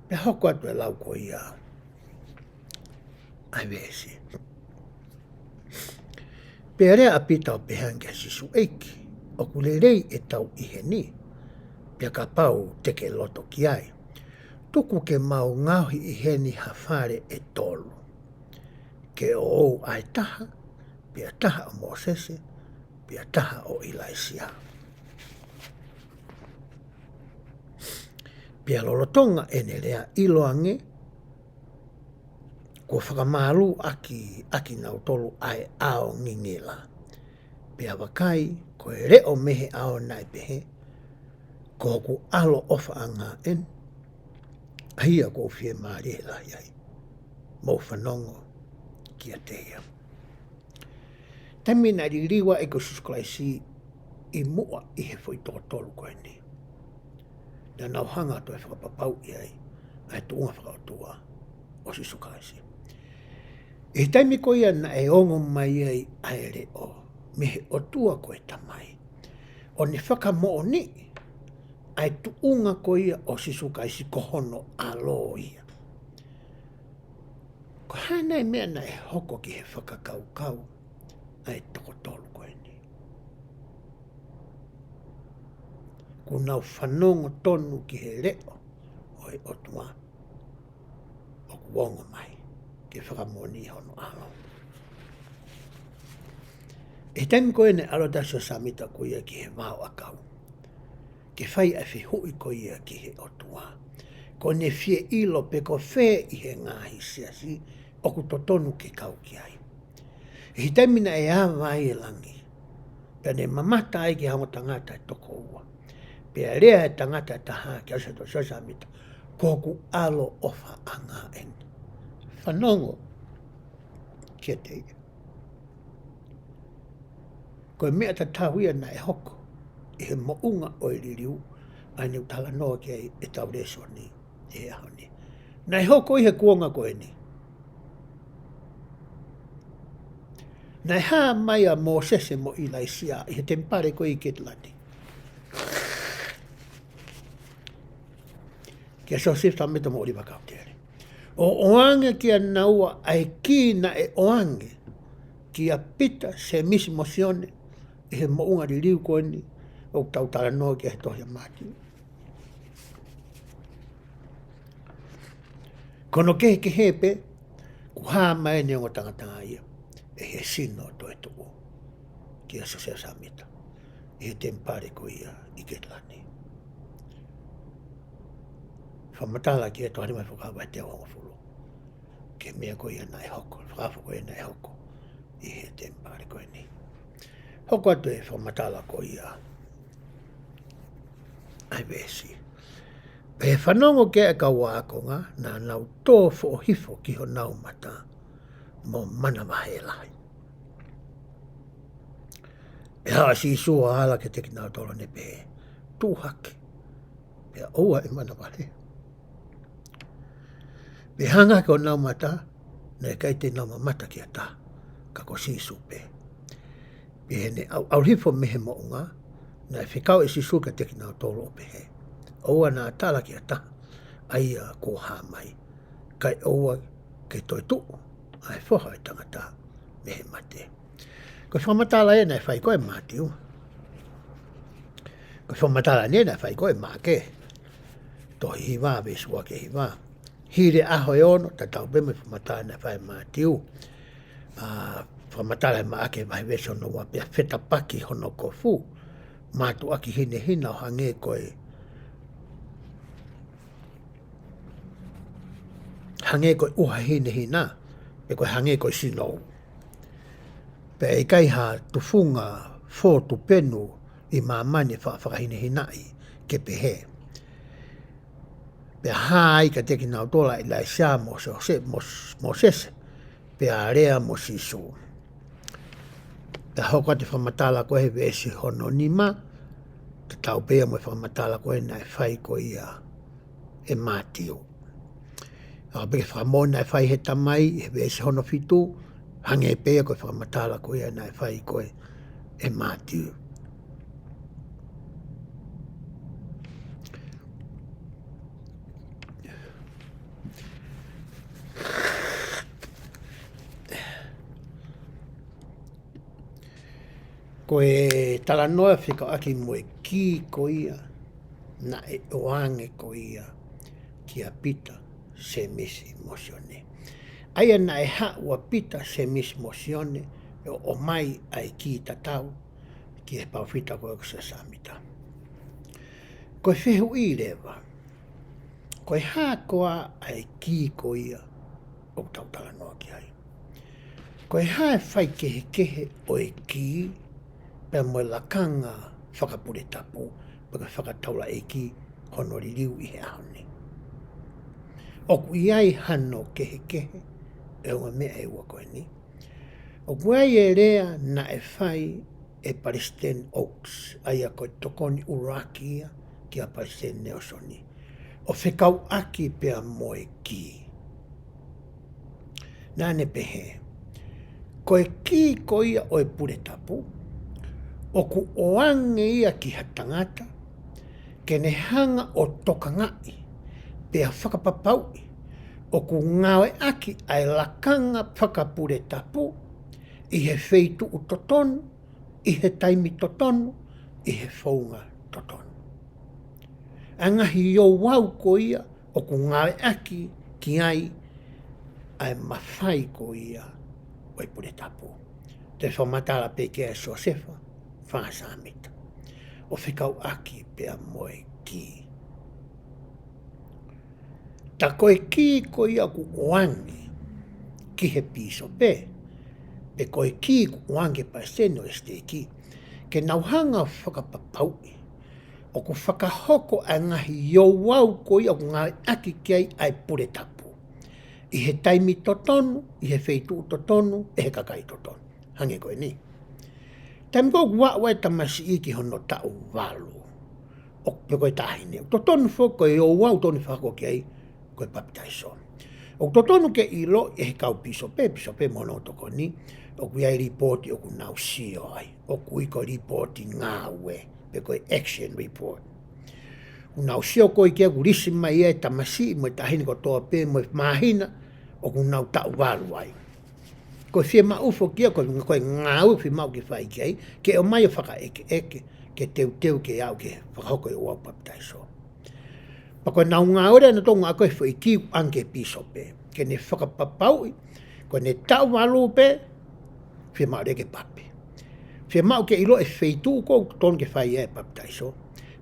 Pea hoko atu e lau ko ia ʻa e veesi. Pea lea ʻa Pita ʻo pehē ange kia Sīsū, ʻEiki, ʻoku lelei ʻetau ʻi heni, pea kapau te ke loto ki ai, tuku ke mau ngaohi ʻi heni ha fale ʻe tolu. Ke ʻoʻou ʻa e taha, pea taha ʻo Mōsese, pea taha ʻo ʻIlaisiā. Pea lolotonga ʻene lea ʻiloange Kuo fakamālū ʻaki, ʻakinautolu ʻa e ʻao ngingila. Pea vakai, ko e leʻo mei he ʻao naʻe pehē, ko hoku ʻAlo ʻofaʻanga eni, ʻa ia ʻoku ou fiemālie lahi ai. Mou fanongo kiate ia. Taimi naʻe liliu ai ʻa Sīsū Kalaisi ʻi muʻa ʻi he foʻi toko tolu ko eni, naʻa nau hanga ʻo toe fakapapauʻi ai ʻa e tuʻunga fakaʻotua ʻo Sīsū Kalaisi. ʻI he taimi ko ia naʻe ongo mai ai ʻa e leʻo mei he ʻOtua ko e Tamai, ʻo ne fakamoʻoniʻi ʻa e tuʻunga ko ia ʻo Sīsū Kalaisi ko hono ʻAlo ia. Ko e hā nai e meʻa naʻe hoko ki he fakakaukau ʻa e toko tolu ko eni? Kuo nau fanongo tonu ki he leʻo ʻo e ʻOtua ʻoku ongo mai ke fakamoʻoniʻi hono ʻAlo. ʻI he taimi ko ē naʻe ʻalu ai ʻa Siosefa Sāmita ko ia ki he vao ʻakau ke fai ʻa e fehuʻi ko ia ki he ʻOtua, ko ʻene fie ʻilo pe ko fē ʻi he ngaahi siasi ʻoku totonu ke kau ki ai. ʻI he taimi naʻe ava ai e langi, pea ne mamata ai ki he ongo tangata ʻe toko ua, pea lea e tangata ʻe taha kia Siosefa Sāmita, ko hoku ʻAlo ʻofaʻanga eni. Fanongo kiate ia. Ko e meʻa tatau ia naʻe hoko ʻi he moʻunga ʻo e liliu, ʻa ia naʻa ku talanoa ki ai ʻi heʻetau lēsoni ʻi he ʻaho ni. Naʻe hoko ʻi he kuonga ko eni. Naʻe hā mai ʻa Mōsese mo ʻIlaisiā ʻi he temipale ko ē ʻi Ketilani kia Siosefa Sāmita mo ʻŌliva Kautele, ʻo ʻoange kia naua ʻa e kī naʻe ʻoange kia Pita, Sēmisi mo Sione ʻi he moʻunga liliu ko eni ʻoku tau talanoa ki ai he tohi ʻa Mātiu. Ko hono kehekehe pē, kuo hā mai ʻene ongo tangata ia ʻi he sino toetuʻu kia Siosefa Sāmita ʻi he temipale ko ia ʻi Ketilani. Fakamatala ki he tohi ʻa Fuakava vahe teau hongofulu ki he meʻa ko ia naʻe hoko, fakaʻofa ko ia naʻe hoko ʻi he temipale ko eni. Hoko atu e fakamatala ko ia ʻa e veesi. Pea ʻi he fanongo ki ai ʻa e kau ākonga, naʻa nau tō foʻohifo ki honau mata mo manavahē lahi. Pea haʻu ʻa Sīsū ʻo ala kiate kinautolu ʻo ne pehē, Tuʻu hake, pea ʻoua ʻe manavahē. Pea hanga hake honau mata, naʻe ʻikai te nau mamata ki ha taha, ka ko Sīsū pē. Pea ʻi heʻene ʻauʻauhifo mei he moʻunga, naʻe fekau ʻe Sīsū kiate kinautolu ʻo pehē, ʻOua naʻa tala ki ha taha ʻa ia kuo hā mai, kae ʻoua ke toe tuʻu ʻa e Foha ʻo e Tangata mei he mate. Ko e fakamatala eni naʻe fai ko ē ʻe Mātiu. Ko e fakamatala eni naʻe fai ko ē ʻe Maʻake, tohi hiva, veesi ua ki he hiva. Hili e ʻaho ʻe ono, tatau pē mo e fakamatala naʻe fai ʻe Mātiu. ʻA, fakamatala ʻe Maʻake vahe veesi hono ua, pea fetapaki hono kofu, mātuʻaki hinehina ʻo hangē ko e, hangē ko e ʻuha hinehina, pe ko e hangē ko e sinou. Pea ʻikai ha tufunga fō tupenu ʻi māmani ʻe faʻa fakahinehinaʻi ke pehē. Pea hā ai kiate kinautolu ʻa ʻIlaisiā mo Siose-, mo, Mōsese, pea lea mo Sīsū. Pea hoko atu e fakamatala ko ē he veesi hono nima, tatau pē ia mo e fakamatala ko ē naʻe fai ko ia ʻe Mātiu. ʻA ia pē ko e fakamoʻoni naʻe fai ʻe he Tamai he veesi hono fitu, hangē pē ia ko e fakamatala ko ia naʻe fai ko ē ʻe Mātiu. Ko e talanoa fekauʻaki mo e kī ko ia naʻe ʻoange ko ia kia Pita, Sēmisi mo Sione. ʻA ia naʻe haʻu ʻa Pita, Sēmisi mo Sione ʻo ʻomai ʻa e kī tatau ki he palōfita ko ē ko Siosefa Sāmita. Ko e fehuʻi leva, ko e hā koā ʻa e kī ko ia ʻoku tau talanoa ki ai. Ko e hā e faikehekehe ʻo e kī pea mo e lakanga fakapuletapu, pe ko e fakataulaʻeiki hono liliu ʻi he ʻaho ni? ʻOku ʻi ai hano kehekehe ʻi he ongo meʻa ʻe ua ko eni. ʻOku ʻi ai e lea naʻe fai ʻe Palesiteni Oaks, ʻa ia ko e tokoni ʻuluaki ia kia Palesiteni Nalesoni, ʻo fekauʻaki pea mo e kī. Naʻa ne pehē, ko e kī ko ia ʻo e puletapu, ʻoku ʻoange ia ki ha tangata, ke ne hanga ʻo tokangaʻi, pea fakapapauʻi, ʻoku ngāueʻaki ʻa e lakanga fakapuletapu ʻi he feituʻu totonu, ʻi he taimi totonu, ʻi he founga totonu. ʻA e ngaahi ouau ko ia ʻoku ngāueʻaki ki ai ʻa e mafai ko ia ʻo e puletapu. Te fakamatala pē ki ai ʻe Siosefa Fā Sāmita. ʻO fekauʻaki pea mo e kī. Tā ko e kī ko ia ʻoku ʻoange ki he pīsope, pe ko e kī ʻoku ʻoange ki he palesiteni ʻo e siteiki, ke nau hanga fakapapauʻi ʻoku fakahoko ʻa e ngaahi ouau ko ia ʻoku ngāueʻaki ki ai ʻa e puletapu ʻi he taimi totonu, ʻi he feituʻu totonu, ʻe he kakai totonu. Hangē ko eni. Taimi ko ē ʻoku aʻu ai e tamasiʻi ki hono taʻu valu, ʻo pe ko e taʻahine, ʻoku totonu foki ko e ouau totonu fakahoko ki ai ko e papitaiso. ʻOku totonu ke ʻiloʻi ʻe he kau pīsope, pīsope mo hono tokoni, ʻoku ʻi ai e lipooti ʻoku nau sio ai, ʻoku ui ko e lipooti ngāue, pe ko e action report. ʻOku nau sio ko ē ki ai ʻoku lisi mai ai e tamasiʻi mo e taʻahine kotoa pē mo e māhina ʻoku nau taʻu valu ai. Ko e fiemaʻu foki ia, ko e, ko e ngāue fiemaʻu ke fai ki ai, ke ʻomai ʻo fakaʻekeʻeke, ke teuteu ke aʻu ke fakahoko e ouau papitaiso. Pea ko ʻenau ngāue leva naʻa nau toʻo ʻa e foʻi kī ʻoange ki he pīsope, ke ne fakapapauʻi, ko ʻene taʻu valu pē, fiemaʻu leva ke papi. Fiemaʻu ke ʻiloʻi e feituʻu ko ē ʻoku totonu ke fai ai e papitaiso,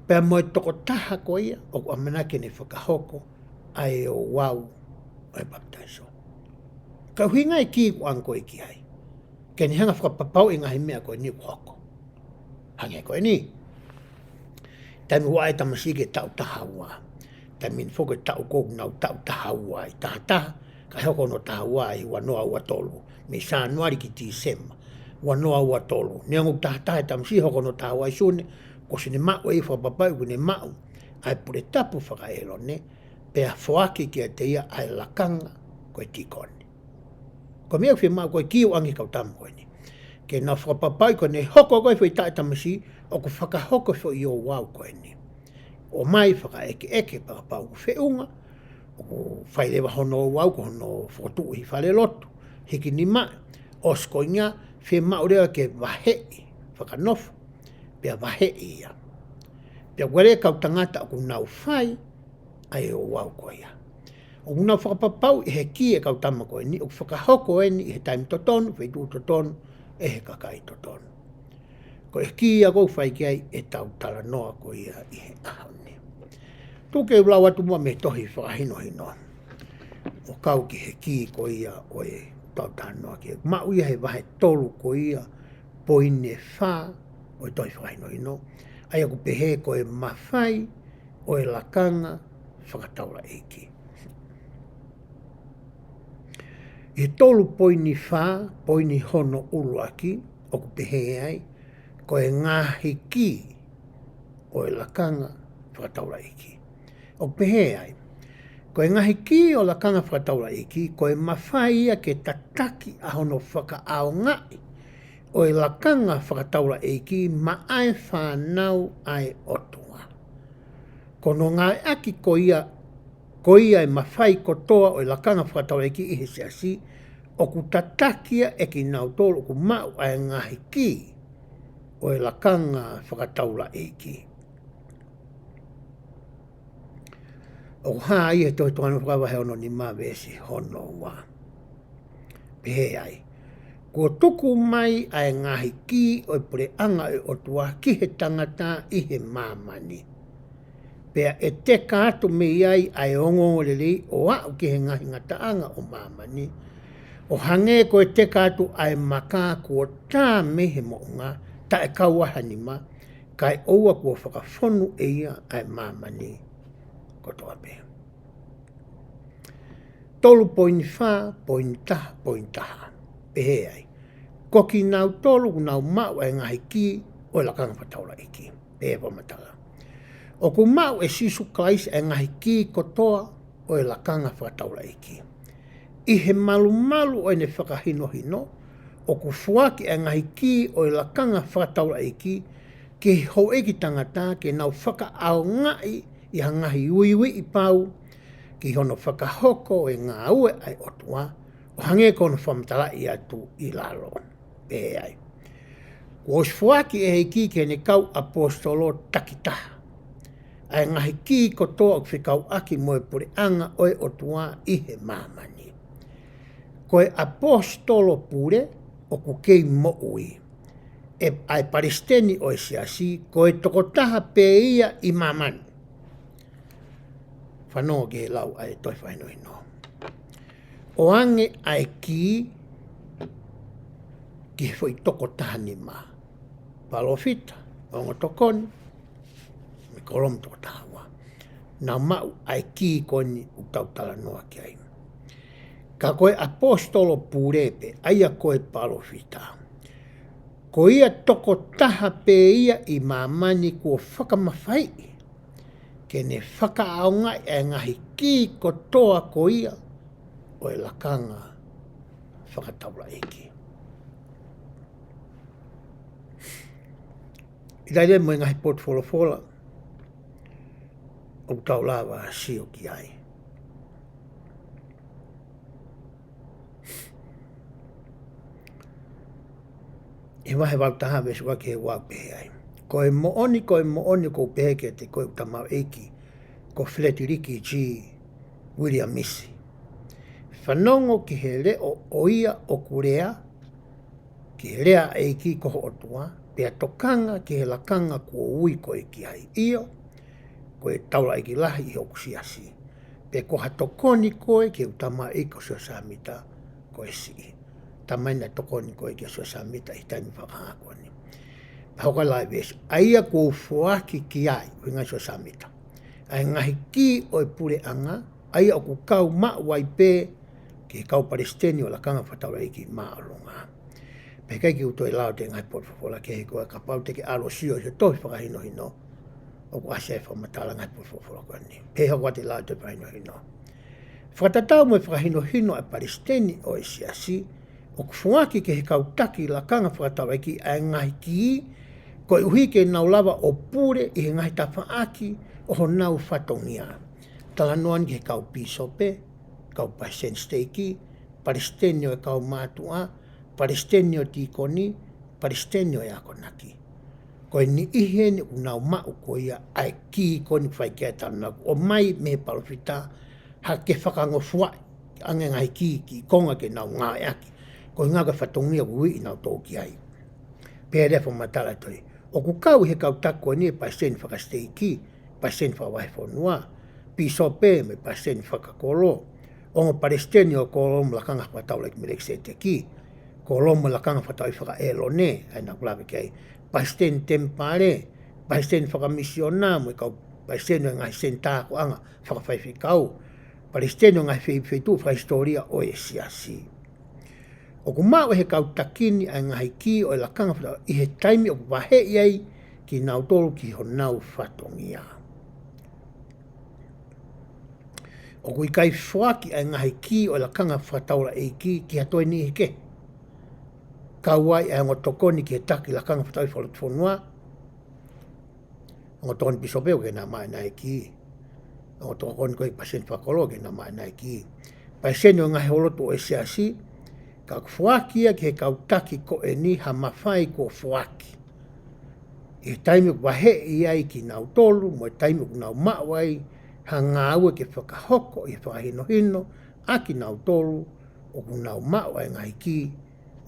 pea mo e tokotaha ko ia ʻoku ʻamanaki ke ne fakahoko ʻa e ouau ʻo e papitaiso. Ka ʻuhinga e kī ʻoku ʻoange ko ē ki ai, ke ne hanga fakapapauʻi e ngaahi meʻa ko eni ʻoku hoko. Hangē ko eni. Taimi ʻoku aʻu ai e tamasiʻi ki he taʻu taha ua. Taimi ni foki e taʻu ko ē ʻoku nau taʻu taha ua ai, taha taha, kae hoko hono taha ua ai ua noa ua tolu. Mei Sānuali ki Tīsema, ua noa ua tolu. Neongo ʻoku taha taha e tamasiʻi, hoko hono taha ua ʻi Sune, kuo ʻosi ne maʻu ʻe ia e fakapapauʻi ʻoku ne maʻu ʻa e puletapu faka-ʻĒlone, pea foaki kiate ia ʻa e lakanga ko e tīkoni. Ko e meʻa ʻoku fiemaʻu ko ē e kī ʻoange ki he kau tama ko eni, ke nau fakapapauʻi ko ʻene hoko ko ē e foʻi taʻu e tamasiʻi ʻoku fakahoko e foʻi ouau ko eni. ʻOmai fakaʻekeʻeke pea kapau ʻoku feʻunga, ʻoku fai leva hono ouau ko hono fokotuʻu ʻi he falelotu, hiki nima, ʻosi ko ia fiemaʻu leva ke vaheʻi fakanofo, pea vaheʻi ia. Pea ʻoku ʻi ai e kau tangata ʻoku nau fai ʻa e ouau ko ia. ʻOku nau fakapapauʻi ʻe he kī e kau tama ko eni ʻoku fakahoko eni ʻi he taimi totonu, feituʻu totonu, ʻe he kakai totonu. Ko e kī ia ʻoku fai ki ai ʻetau talanoa ko ia ʻi he ʻaho ni. Tuku ke u lau atu muʻa mei he tohi fakahinohino, ʻo kau ki he kī ko ia ʻoku tau talanoa ki ai. Maʻu ia he vahe tolu ko ia, poini ʻe fā ʻo e tohi fakahinohino, ʻa ia ʻoku pehē ko e mafai ʻo e lakanga fakataulaʻeiki. ʻI he tolu poini fā, poini hono ʻuluaki, ʻoku pehē ai, ko e ngaahi kī ʻo e lakanga fakataulaʻeiki. ʻOku pehē ai, ko e ngaahi kī ʻo e lakanga fakataulaʻeiki, ko e mafai ia ke tataki ʻa hono fakaʻaongaʻi ʻo e lakanga fakataulaʻeiki maʻa e fānau ʻa e ʻOtua. Ko hono ngāueʻaki ko ia, ko ia e mafai kotoa ʻo e lakanga fakataulaʻeiki ʻi he siasi, ʻoku tataki ia ʻe kinautolu ʻoku maʻu ʻa e ngaahi kī ʻo e lakanga fakataulaʻeiki. ʻOku hā ia he tohi Tokāteline Fakatapu vahe ono nima veesi hono ua. Pehē ai, kuo tuku mai ʻa e ngaahi kī ʻo e puleʻanga ʻo e ʻOtua ki he tangata ʻi he māmani. Pea ʻe teka atu mei ai ʻa e ongoongolelei ʻo aʻu ki he ngaahi ngataʻanga ʻo māmani, ʻo hangē ko e teka atu ʻa e maka kuo tā mei he moʻunga, taʻe kau ai ha nima, kae ʻoua kuo fakafonu ʻe ia ʻa e māmani kotoa pē. Tolu poini fā, poini taha, poini taha. Pehē ai, ko kinautolu ʻoku nau maʻu ʻa e ngaahi kī ʻo e lakanga fakataulaʻeiki. Pehē fakamatala, ʻoku maʻu ʻe Sīsū Kalaisi ʻa e ngaahi kī kotoa ʻo e lakanga fakataulaʻeiki. ʻI he malumalu ʻo ʻene fakahinohino, ʻoku foaki ʻa e ngaahi kī ʻo e lakanga fakataulaʻeiki ki he houʻeiki tangata ke nau fakaʻaongaʻi ʻi ha ngaahi uiuiʻi pau ki hono fakahoko ʻo e ngāue ʻa e ʻOtua, ʻo hangē ko hono fakamatalaʻi atu ʻi lalo. Pehē ai, kuo ʻosi foaki ʻe he ʻEiki ki heʻene kau ʻaposetolo takitaha ʻa e ngaahi kī kotoa ʻoku fekauʻaki mo e puleʻanga ʻo e ʻOtua ʻi he māmani. Ko e ʻaposetolo pule ʻoku kei moʻui, ʻa e palesiteni ʻo e siasi, ko e tokotaha pē ia ʻi māmani. Fanongo ki he lau ʻa e tohi fakahinohino. ʻOange ʻa e kī ki he foʻi tokotaha nima. Palōfita, ongo tokoni, mo e kōlomu toko taha ua. Nau maʻu ʻa e kī ko eni ʻoku tau talanoa ki ai. Ka ko e ʻaposetolo pule pē, ʻa ia ko e palōfita, ko ia tokotaha pē ia ʻi māmani kuo fakamafaiʻi ke ne fakaʻaongaʻi ʻa e ngaahi kī kotoa ko ia ʻo e lakanga fakataulaʻeiki. ʻI ai leva mo e ngaahi potu folofola ʻoku tau lava sio ki ai. ʻI he vahe valu taha veesi ua ki he ua ʻoku pehē ai, ko e moʻoni, ko e moʻoni ʻoku ou pehē kiate koe ʻoku tamaioʻeiki ko Feletiliki G. Uiliamisi. Fanongo ki he leʻo ʻo ia ʻoku lea, ki he lea ʻa e ʻEiki ko ho ʻOtua, pea tokanga ki he lakanga kuo ui koe ki ai. ʻIo, ko e taulaʻeiki lahi ʻi hoku siasi. Pea ko ha tokoni koe ki heʻeku tamaioʻeiki ko Siosefa Sāmita, ko e siʻi. Tamai naʻe tokoni koe kia Siosefa Sāmita ʻi he taimi fakahā ko eni. Pea hoko atu e veesi, ʻa ia kuo u foaki ki ai, ʻuhinga Siosefa Sāmita, ʻa e ngaahi kī ʻo e puleʻanga, ʻa ia ʻoku kau maʻu ai pē ki he kau palesiteni ʻo e lakanga fakataulaʻeiki māʻolunga. Pea ʻikai ke u toe lau atu e ngaahi potu folofola kehe ko ia, kapau te ke ʻalu ʻo sio ʻi he tohi fakahinohino, ʻoku ʻasi ai e fakamatala e ngaahi potu folofola ko eni. Pea hoko atu e lau ʻa e tohi fakahinohino. Fakatatau mo e fakahinohino ʻa e palesiteni ʻo e siasi, ʻoku foaki ki he kau taki lakanga fakataulaʻeiki ʻa e ngaahi kī, koeʻuhi ke nau lava ʻo pule ʻi he ngaahi tafaʻaki ʻo honau fatongia. Talanoa ni ki he kau pīsope, kau palesiteni siteiki, palesiteni ʻo e kau mātuʻa, palesiteni ʻo e tīkoni, palesiteni ʻo e akonaki. Ko e niʻihi eni ʻoku nau maʻu ko ia ʻa e kī ko eni ʻoku fai ki ai e talanoa, ʻomai mei he palōfita, ha ke fakangofuaʻi ange ngaahi kī ki konga ke nau ngāueʻaki. Ko e ʻuhinga ko e fatongia ʻoku ui kinautolu ki ai. Pea lea e fakamatala ʻa e tohi, ʻoku kau ʻi he kau taki ko eni e palesiteni fakasiteiki, palesiteni fakavahefonua, pīsope mo e palesiteni fakakolo, ongo palesiteni ʻo e kōlomu lakanga fakataulaʻeiki Melekisēteki, kōlomu lakanga fakataulaʻeiki fakaʻĒlone, ʻa ia naʻa ku lave ki ai, palesiteni temipale, palesiteni fakamisiona, mo e kau palesiteni ʻo e ngaahi senitā akoʻanga fakafaifekau, palesiteni ʻo e ngaahi fei-, feituʻu fakahisitōlia ʻo e siasi. ʻOku maʻu ʻe he kau taki ni ʻa e ngaahi kī ʻo e lakanga fakataulaʻeiki ʻi he taimi ʻoku vaheʻi ai kinautolu ki honau fatongia. ʻOku ʻikai foaki ʻa e ngaahi kī ʻo e lakanga fakataulaʻeiki ki ha toe niʻihi kehe. Kau ai ʻa e ongo tokoni ki he taki lakanga fakataulaʻeiki fakalotofonua, ongo tokoni pīsope ʻoku ʻikai ke nau maʻu ʻenau kī. Ongo tokoni ko e palesiteni fakakolo ʻoku ʻikai ke nau maʻu ʻenau kī. Palesiteni ʻo e ngaahi houalotu ʻo e siasi, ka ʻoku foaki ia ki he kau taki ko eni ha mafai kuo foaki ʻi he taimi ʻoku vaheʻi ai kinautolu, mo e taimi ʻoku nau maʻu ai ha ngāue ke fakahoko ʻi he fakahinohino ʻa kinautolu ʻoku nau maʻu ʻa e ngaahi kī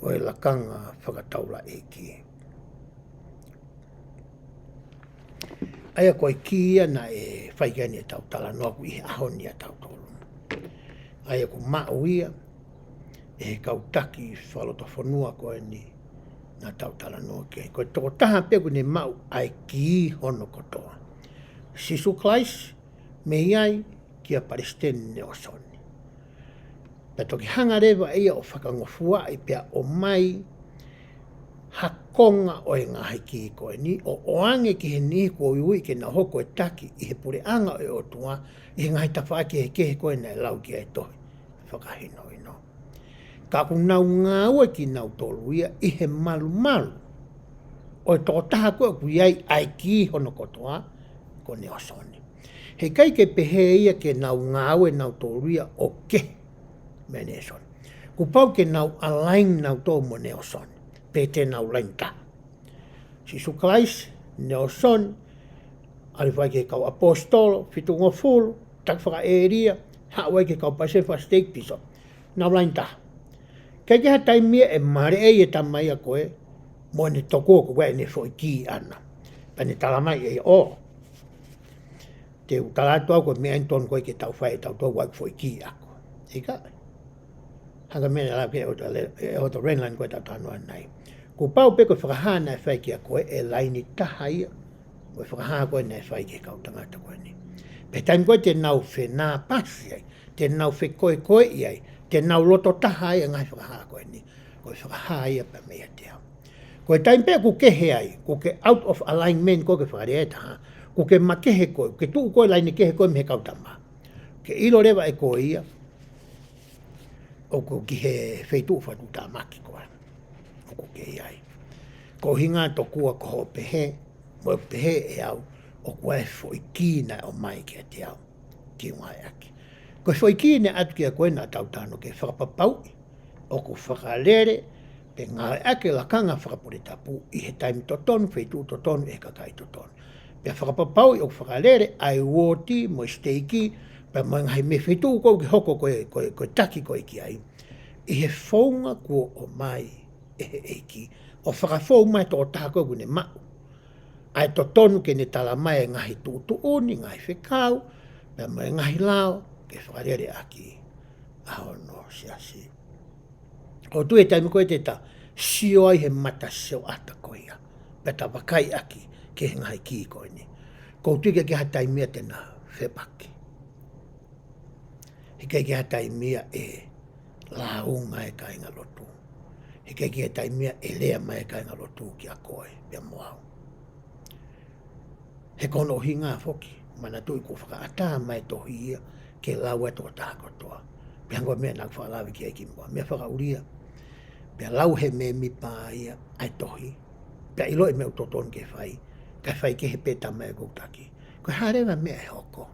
ʻo e lakanga fakataulaʻeiki. ʻA ia ko e kī ia naʻe fai ki ai ʻetau talanoa ʻoku ʻi he ʻaho ni ʻa tautolu. ʻA ia ʻoku maʻu ia ʻe he kau taki fakalotofonua ko eni naʻa tau talanoa ki ai. Ko e tokotaha pē ʻoku ne maʻu ʻa e kī hono kotoa. Sīsū Kalaisi, mei ai kia Palesiteni Nalesoni. Pea toki hanga leva ia ʻo fakangofuaʻi pea ʻomai ha konga ʻo e ngaahi kī ko eni, ʻo ʻoange ki he niʻihi kuo ui ke nau hoko ko e taki ʻi he puleʻanga ʻo e ʻOtua, ʻi he ngaahi tafaʻaki kehekehe ko ē naʻe lau ki ai e tohi fakahinohino. Ka ʻoku nau ngāue kinautolu ia ʻi he malumalu ʻo e tokotaha ko ē ʻoku ʻi ai ʻa e kī hono kotoa, ko Nalesoni. Heʻikai ke pehē ia ke nau ngāue nautolu ia ʻo kehe meia Nalesoni. Kuo pau ke nau align nautolu mo Nalesoni, pe te nau laini taha. Sīsū Kalaisi, Nalesoni, ʻalu hifo ai ki he kau ʻaposetolo, fitungofulu, taki fakaʻēlia, haʻu ai ki he kau palesiteni fakasiteiki, pīsope. Nau laini taha. ʻIkai ke ʻi ai ha taimi ia ʻe maleʻei e tama ia ko ē mo ʻene tokua ko ē ʻene foʻi kī ʻana. Pea ne talamai ʻe ia, ʻō, te u tala atu au ko e meʻa eni tonu ko ē ke tau fai ʻe tautolu, ʻoku ʻi ai ʻeku foʻi kī ʻaʻaku. ʻIkai. Hangē ko e meʻa naʻe lau ki ai ʻe ʻEletā Renlund ko ē ʻetau talanoa ʻanenai. Kuo pau pē ko e fakahā naʻe fai kiate koe ʻe laini taha ia mo e fakahā ko ē naʻe fai ki he kau tangata ko eni. Pea taimi ko ē te nau fenāpasi ai, te nau fekoekoeʻi ai, te nau loto taha ai ʻa e ngaahi fakahā ko eni, ko e fakahā ia pē meiate au. Ko e taimi pē ʻoku kehe ai, ʻoku ke out of alignment, ko e fakalea ʻe taha, ʻoku ke makehe koe, ʻoku ke tuʻu koe laini kehe koe mei he kau tama, ke ʻilo leva ʻe koe ia ʻoku ke ʻi he feituʻu fakatuʻutāmaki ko ē ʻoku ke ʻi ai. Ko e ʻuhinga tokua ko hoʻo pehē, mo e pehē ʻe au, ʻoku ʻi ai e foʻi kī naʻe ʻomai kiate au ke u ngāueʻaki. Ko e foʻi kī naʻe ʻatu kiate koe naʻa tau talanoa ki ai, fakapapauʻi ʻoku fakalele pe ngāueʻaki e lakanga fakapuletapu ʻi he taimi totonu, feituʻu totonu, ʻe he kakai totonu. Pea fakapapauʻi ʻoku fakalele ʻa e uooti mo e siteiki, pea mo e ngaahi meʻa, feituʻu ko ē ʻoku ke hoko ko e, ko e, ko e taki ko ē ki ai, ʻi he founga kuo ʻomai ʻe he ʻEiki, ʻo fakafou mai e tokotaha ko ē ʻoku ne maʻu ʻa e totonu ke ne talamai e ngaahi tuʻutuʻuni, ngaahi fekau, pea mo e ngaahi lao ke fakaleleʻaki ʻa hono siasi. ʻOku ou tui ʻi he taimi ko ē te ta sio ai he mata sioʻata ko ia, pea ta vakaiʻaki ki he ngaahi kī ko eni, ʻoku ou tui ʻikai ke ʻi ai ha taimi ia te na fepaki. Heʻikai ke ʻi ai ha taimi ia ʻe lāunga e kāingalotu. Heʻikai ke ʻi ai ha taimi ia ʻe lea mai e kāingalotu kiate koe pea mo au. He ko hono ʻuhinga foki, manatuʻi kuo fakaʻatā mai e tohi ia ke lau ʻe he tokotaha kotoa. Pea hangē ko e meʻa naʻa ku fakalave ki ai kimuʻa, meʻa fakaʻulia, pea lau ʻe he mēmipa ia ʻa e tohi, pea ʻiloʻi e meʻa ʻoku totonu ke fai, kae fai kehe pē e tama ia ʻoku ou taki. Ko e hā leva e meʻa ʻe hoko?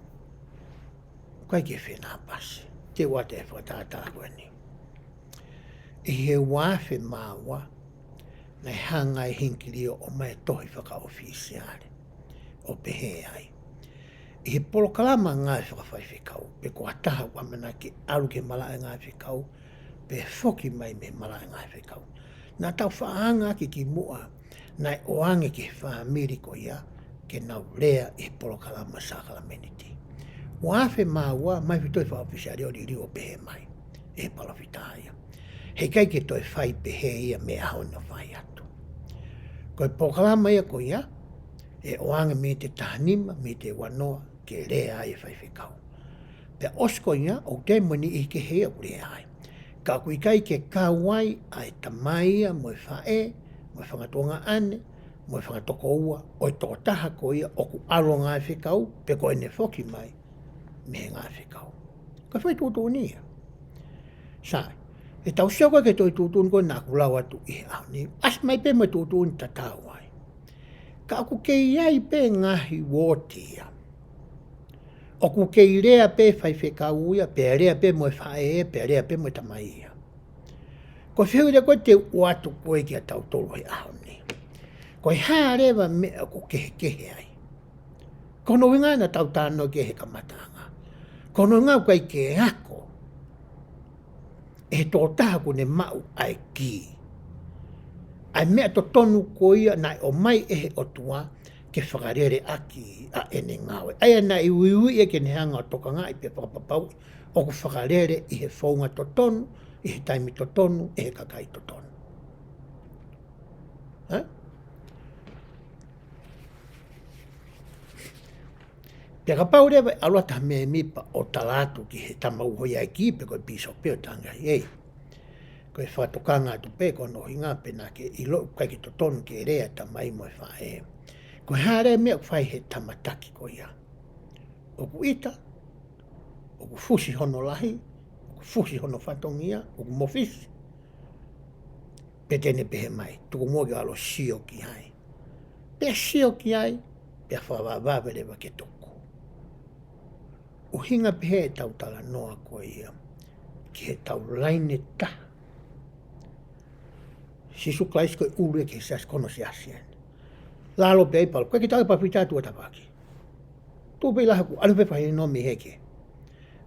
ʻOku ʻikai ke fenāpasi. Te u ʻoatu e fakatātā ko eni. ʻI he ua afe mā ua, naʻe hanga ʻe Hingikelī ʻo ʻomai e tohi fakaʻofisiale ʻo pehē ai, ʻi he polokalama ngāue fakafaifekau, pe ko ha taha ʻoku ʻamanaki ke ʻalu ki he malaʻe ngāue fakafaifekau, pe foki mai mei he malaʻe ngāue fakafaifekau, naʻa tau faʻa anga ʻaki kimuʻa naʻe ʻoange ki he fāmili ko ia ke nau lea ʻi he polokalama sākalamēniti. Ua afe mā ua, ʻomai e foʻi tohi fakaʻofisiale ʻo liliu ʻo pehē mai ʻe he palōfita ia, heʻikai ke toe fai pehē ia mei he ʻaho ni ʻo fai atu. Ko e polokalama ia ko ia, ʻe ʻoange miniti ʻe taha nima, miniti ʻe ua noa, ke lea ai e faifekau. Pea ʻosi ko ia, ʻoku toe ʻi ai mo e niʻihi kehe ia ʻoku lea ai. Ka ʻoku ʻikai ke kau ai ʻa e tamai ia mo e faʻē, mo e fanga tuongaʻane, mo e fanga tokoua ʻo e tokotaha ko ia ʻoku ʻalu ʻo ngāue fakafaifekau, pe ko ʻene foki mai mei he ngāue fakafaifekau. Ko e foʻi tuʻutuʻuni ia. Sai, ʻe tau sio ko ē ki he tohi tuʻutuʻuni ko ē naʻa ku lau atu ʻi he ʻaho ni, ʻasi mai pē mo e tuʻutuʻuni tatau ai. Ka ʻoku kei ʻi ai pē ngaahi uooti ia. ʻOku kei lea pē faifekau ia, pea lea pē mo e faʻē, pea lea pē mo e tamai ia. Ko e fehuʻi leva ko ē te u ʻoatu ko ē kiate kitautolu he ʻaho ni, ko e hā leva e meʻa ʻoku kehekehe ai? Ko hono ʻuhinga naʻa tau talanoa ki ai he kamataʻanga. Ko hono ʻuhinga ʻoku ʻikai ke ako ʻe he tokotaha ʻoku ne maʻu ʻa e kī, ʻa e meʻa totonu ko ia naʻe ʻomai ʻe he ʻOtua ke fakalele ʻaki ʻa ʻene ngāue. ʻA ia naʻe uiuiʻi ia ke ne hanga ʻo tokangaʻi pea fakapapauʻi ʻoku fakalele ʻi he founga totonu, ʻi he taimi totonu, ʻe he kakai totonu. Ē? Pea kapau leva ʻe ʻalu atu ha mēmipa ʻo tala atu ki he tama uho ia ʻe kī pe ko e pīsope ʻo talaange, ʻEi, ko e fakatokanga atu pē ko hono ʻuhinga pē naʻa ke ʻilo ʻoku ʻikai ke totonu ke lea e tamai mo e faʻē. Ko e hā leva e meʻa ʻoku fai he tama taki ko ia? ʻOku ʻita, ʻoku fusi hono lahi, ʻoku fusi hono fatongia, ʻoku mofisi. Pea te ne pehē mai, tuku muʻa ke u ʻalu ʻo sio ki ai. Pea sio ki ai, pea fakavavevave leva ke tuku. ʻUhinga pē ʻetau talanoa ko ia ki heʻetau laine taha. Sīsū Kalaisi ko e ʻulu ia ki he siasi, ko hono siasi eni. Lalo pē ai pea ʻalu, ʻikai ke tau ʻi ai ha papitā tuʻa tafaʻaki. Tuʻu pē ʻi lahi ʻoku ʻalu pē fakahinohino mei hē.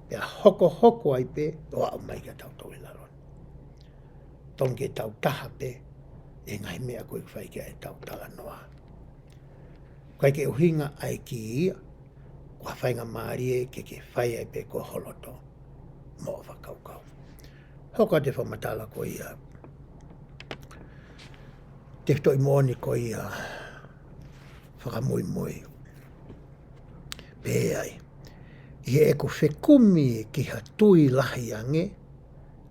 Pea hokohoko ai pē ʻo aʻu mai kia tautolu ʻi lalo ni. Totonu ke tau taha pē ʻi he ngaahi meʻa ko ē ʻoku fai ki ai ʻetau talanoa. ʻIkai ke ʻuhinga ʻa e kī ia, ko ha faingamālie ke ke fai ai pē ko ho loto mo e fakakaukau. Hoko atu e fakamatala ko ia, tefitoʻi moʻoni ko ia fakamuimui. Pehē ai, ʻi heʻeku fekumi ki ha tui lahi ange,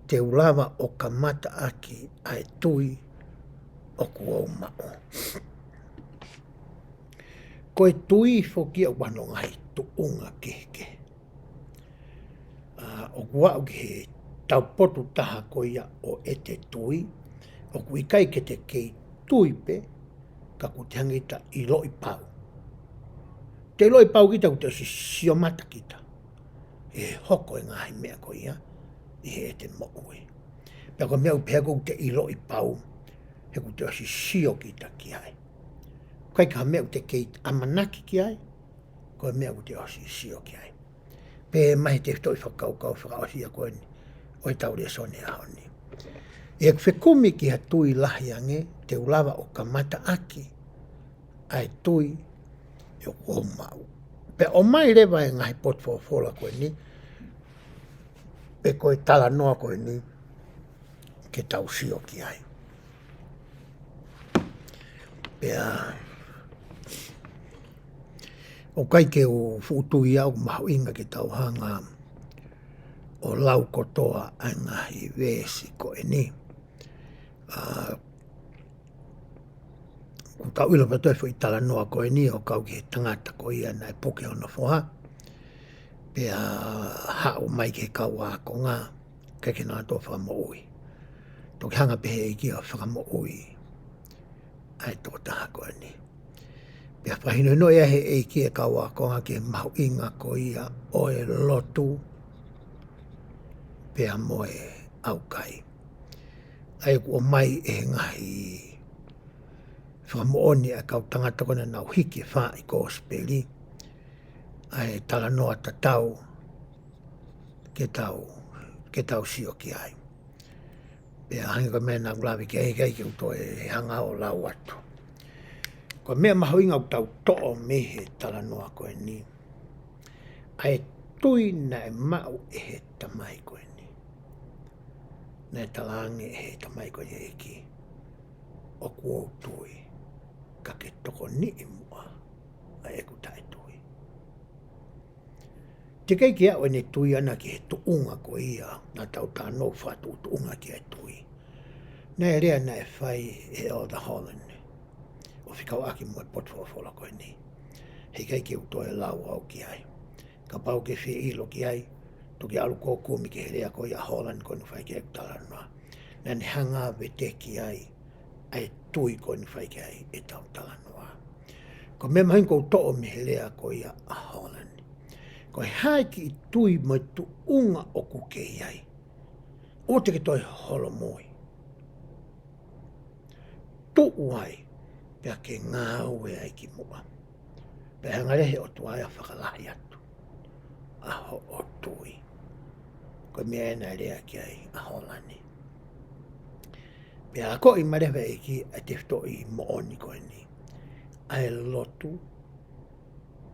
te u lava ʻo kamata ʻaki ʻa e tui ʻoku ou maʻu. Ko e tui foki ia ʻoku ʻi ai hono ngaahi tuʻunga kehekehe. ʻA, ʻoku aʻu ki he taupotu taha ko ia ʻo ʻete tui, ʻoku ʻikai ke te kei tui pē, ka ʻoku te hanga ʻe te ʻiloʻi pau. Te ʻiloʻi pau kita, ʻoku te ʻosi sio mata kita ʻi he hoko e ngaahi meʻa ko ia ʻi heʻete moʻui. Pea ko e meʻa ʻoku pehē ʻoku te ʻiloʻi pau, he ʻoku te ʻosi sio kita ki ai. ʻIkai ko ha meʻa ʻoku te kei ʻamanaki ki ai, ko e meʻa ʻoku te ʻosi sio ki ai. Pea mai he tefitoʻi fakakaukau fakaʻosi ia ko eni ʻo ʻetau lēsoni he ʻaho ni. ʻI heʻeku fekumi ki ha tui lahi ange, te u lava ʻo kamata ʻaki ʻa e tui ʻoku ou maʻu. Pea ʻomai leva e ngaahi potu folofola ko eni, pe ko e talanoa ko eni, ke tau sio ki ai. Pea, ʻoku ʻikai ke u fuʻu tui au ʻoku mahuʻinga ke tau hanga ʻo lau kotoa ʻa e ngaahi veesi ko eni. ʻA, ʻoku tau ʻilo pē ʻa e foʻi talanoa ko eni ʻo kau ki he tangata ko ia naʻe puke hono foha. Pea haʻu mai ki he kau ākonga, ʻikai ke nau toe fakamoʻui. Toki hanga pē he ʻEiki ʻo fakamoʻui ʻa e tokotaha ko eni. Pea fakahinohinoʻi ʻe he ʻEiki e kau ākonga ki he mahuʻinga ko ia ʻo e lotu pea mo e ʻaukai. ʻA ia ʻoku ʻomai ʻe he ngaahi fakamoʻoni ʻa e kau tangata ko ena naʻa nau hiki e faaʻi kosipeli, ʻa e talanoa tatau ke tau, ke tau sio ki ai. Pea hangē ko e meʻa naʻa ku lave ki ai, ʻikai ke u toe hanga ʻo lau atu. Ko e meʻa mahuʻinga ʻoku tau toʻo mei he talanoa ko eni, ʻa e tui naʻe maʻu ʻe he tamai ko eni. Naʻe talaange ʻe he tamai ko eni, ʻEiki, ʻoku ou tui, ka ke tokoniʻi muʻa ʻa ʻeku taʻetui. Teʻeki ai ke aʻu ʻene tui ʻana ki he tuʻunga ko ia naʻa tau talanoa fakatuʻutuʻunga ki ai, tui. Naʻe lea naʻe fai ʻe Elder Holland ʻo fekauʻaki mo e potu folofola ko eni. Heʻikai ke u toe lau au ki ai. Kapau ʻoku ke fie ʻilo ki ai, toki ʻalu ʻo kumi ki he lea ko ia ʻa Holland ko eni naʻe fai ki ai ʻeku talanoa. Naʻa ne hanga ʻo veteki ai ʻa e tui ko eni naʻe fai ki ai ʻetau talanoa. Ko e meʻa mahuʻinga ʻoku ou toʻo mei he lea ko ia ʻa Holland, ko e hā e kiʻi tui mo e tuʻunga ʻoku ke ʻi ai, ʻoua te ke toe holomui. Tuʻu ai, pea ke ngāue ai ki muʻa. Pea hanga leva ʻe he ʻOtua ia ʻo fakalahi atu ʻa hoʻo tui. Ko e meʻa ena naʻe lea ki ai ʻa Holland. Pea akoʻi mai leva ʻe he ʻEiki ʻa e tefitoʻi moʻoni ko eni. ʻa e lotu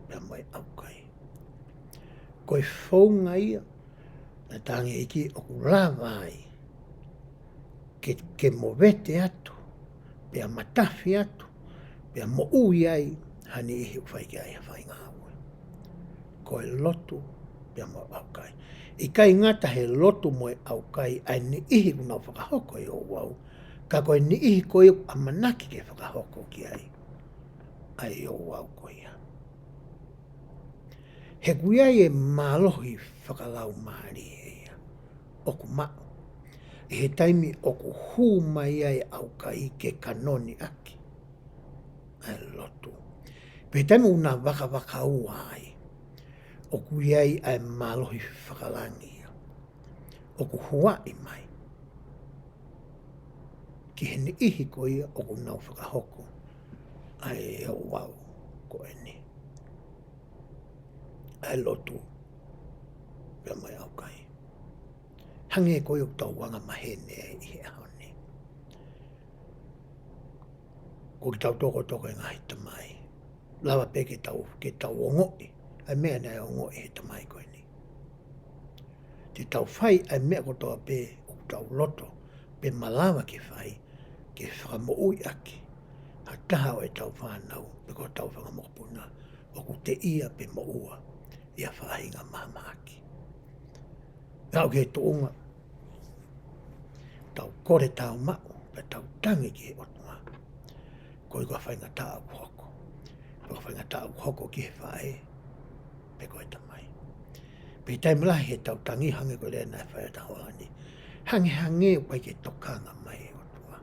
pea mo e ʻaukai. Ko e founga ia naʻe tangi ʻEiki ʻoku lava ai ke, ke movete atu, pea matafi atu, pea moʻui ai ha niʻihi ʻoku fai ki ai ha faingāue. Ko e lotu pea mo e ʻaukai. ʻIkai ngata he lotu mo e ʻaukai ʻa e niʻihi ʻoku nau fakahoko e ouau, ka ko e niʻihi ko ia ʻoku ʻamanaki ke fakahoko ki ai ʻa e ouau ko ia. He ʻoku ʻi ai e mālohi fakalaumālie ia ʻoku maʻu ʻi he taimi ʻoku hū mai ai e ʻaukai ke kanoni ʻaki ʻa e lotu. Pea taimi ʻoku na vakavakaua ai, ʻoku ʻi ai ʻa e mālohi fakalangi ia ʻoku huaʻi mai ki he niʻihi ko ia ʻoku nau fakahoko ʻa e ouau ko eni, ʻa e lotu pea mo e ʻaukai. Hangē ko ia ʻoku tau anga maheni ai ʻi he ʻaho ni. Ko kitautolu kotoa ko e ngaahi tamai, lava pē ke tau, ke tau ongoʻi ʻa e meʻa naʻe ongoʻi he tamai ko eni. Te tau fai ʻa e meʻa kotoa pē ʻoku tau loto pe malava ke fai, ke fakamoʻui ʻaki ha taha ʻo ʻetau fānau pe ko hotau fanga mokopuna ʻoku teʻia pe moʻua ʻi ha faʻahinga mahamahaki. Aʻu ki he tuʻunga tau kole tāumaʻu pea tau tangi ki he ʻOtua koeʻuhi ko ha faingataʻa ʻoku hoko, pe ko ha faingataʻa ʻoku hoko ki he faʻē pe ko e tamai. Pea taimi lahi heʻetau tangi, hangē ko e lea naʻe fai ʻe Taholani, hangehangē ʻoku ʻikai ke tokanga mai e ʻOtua.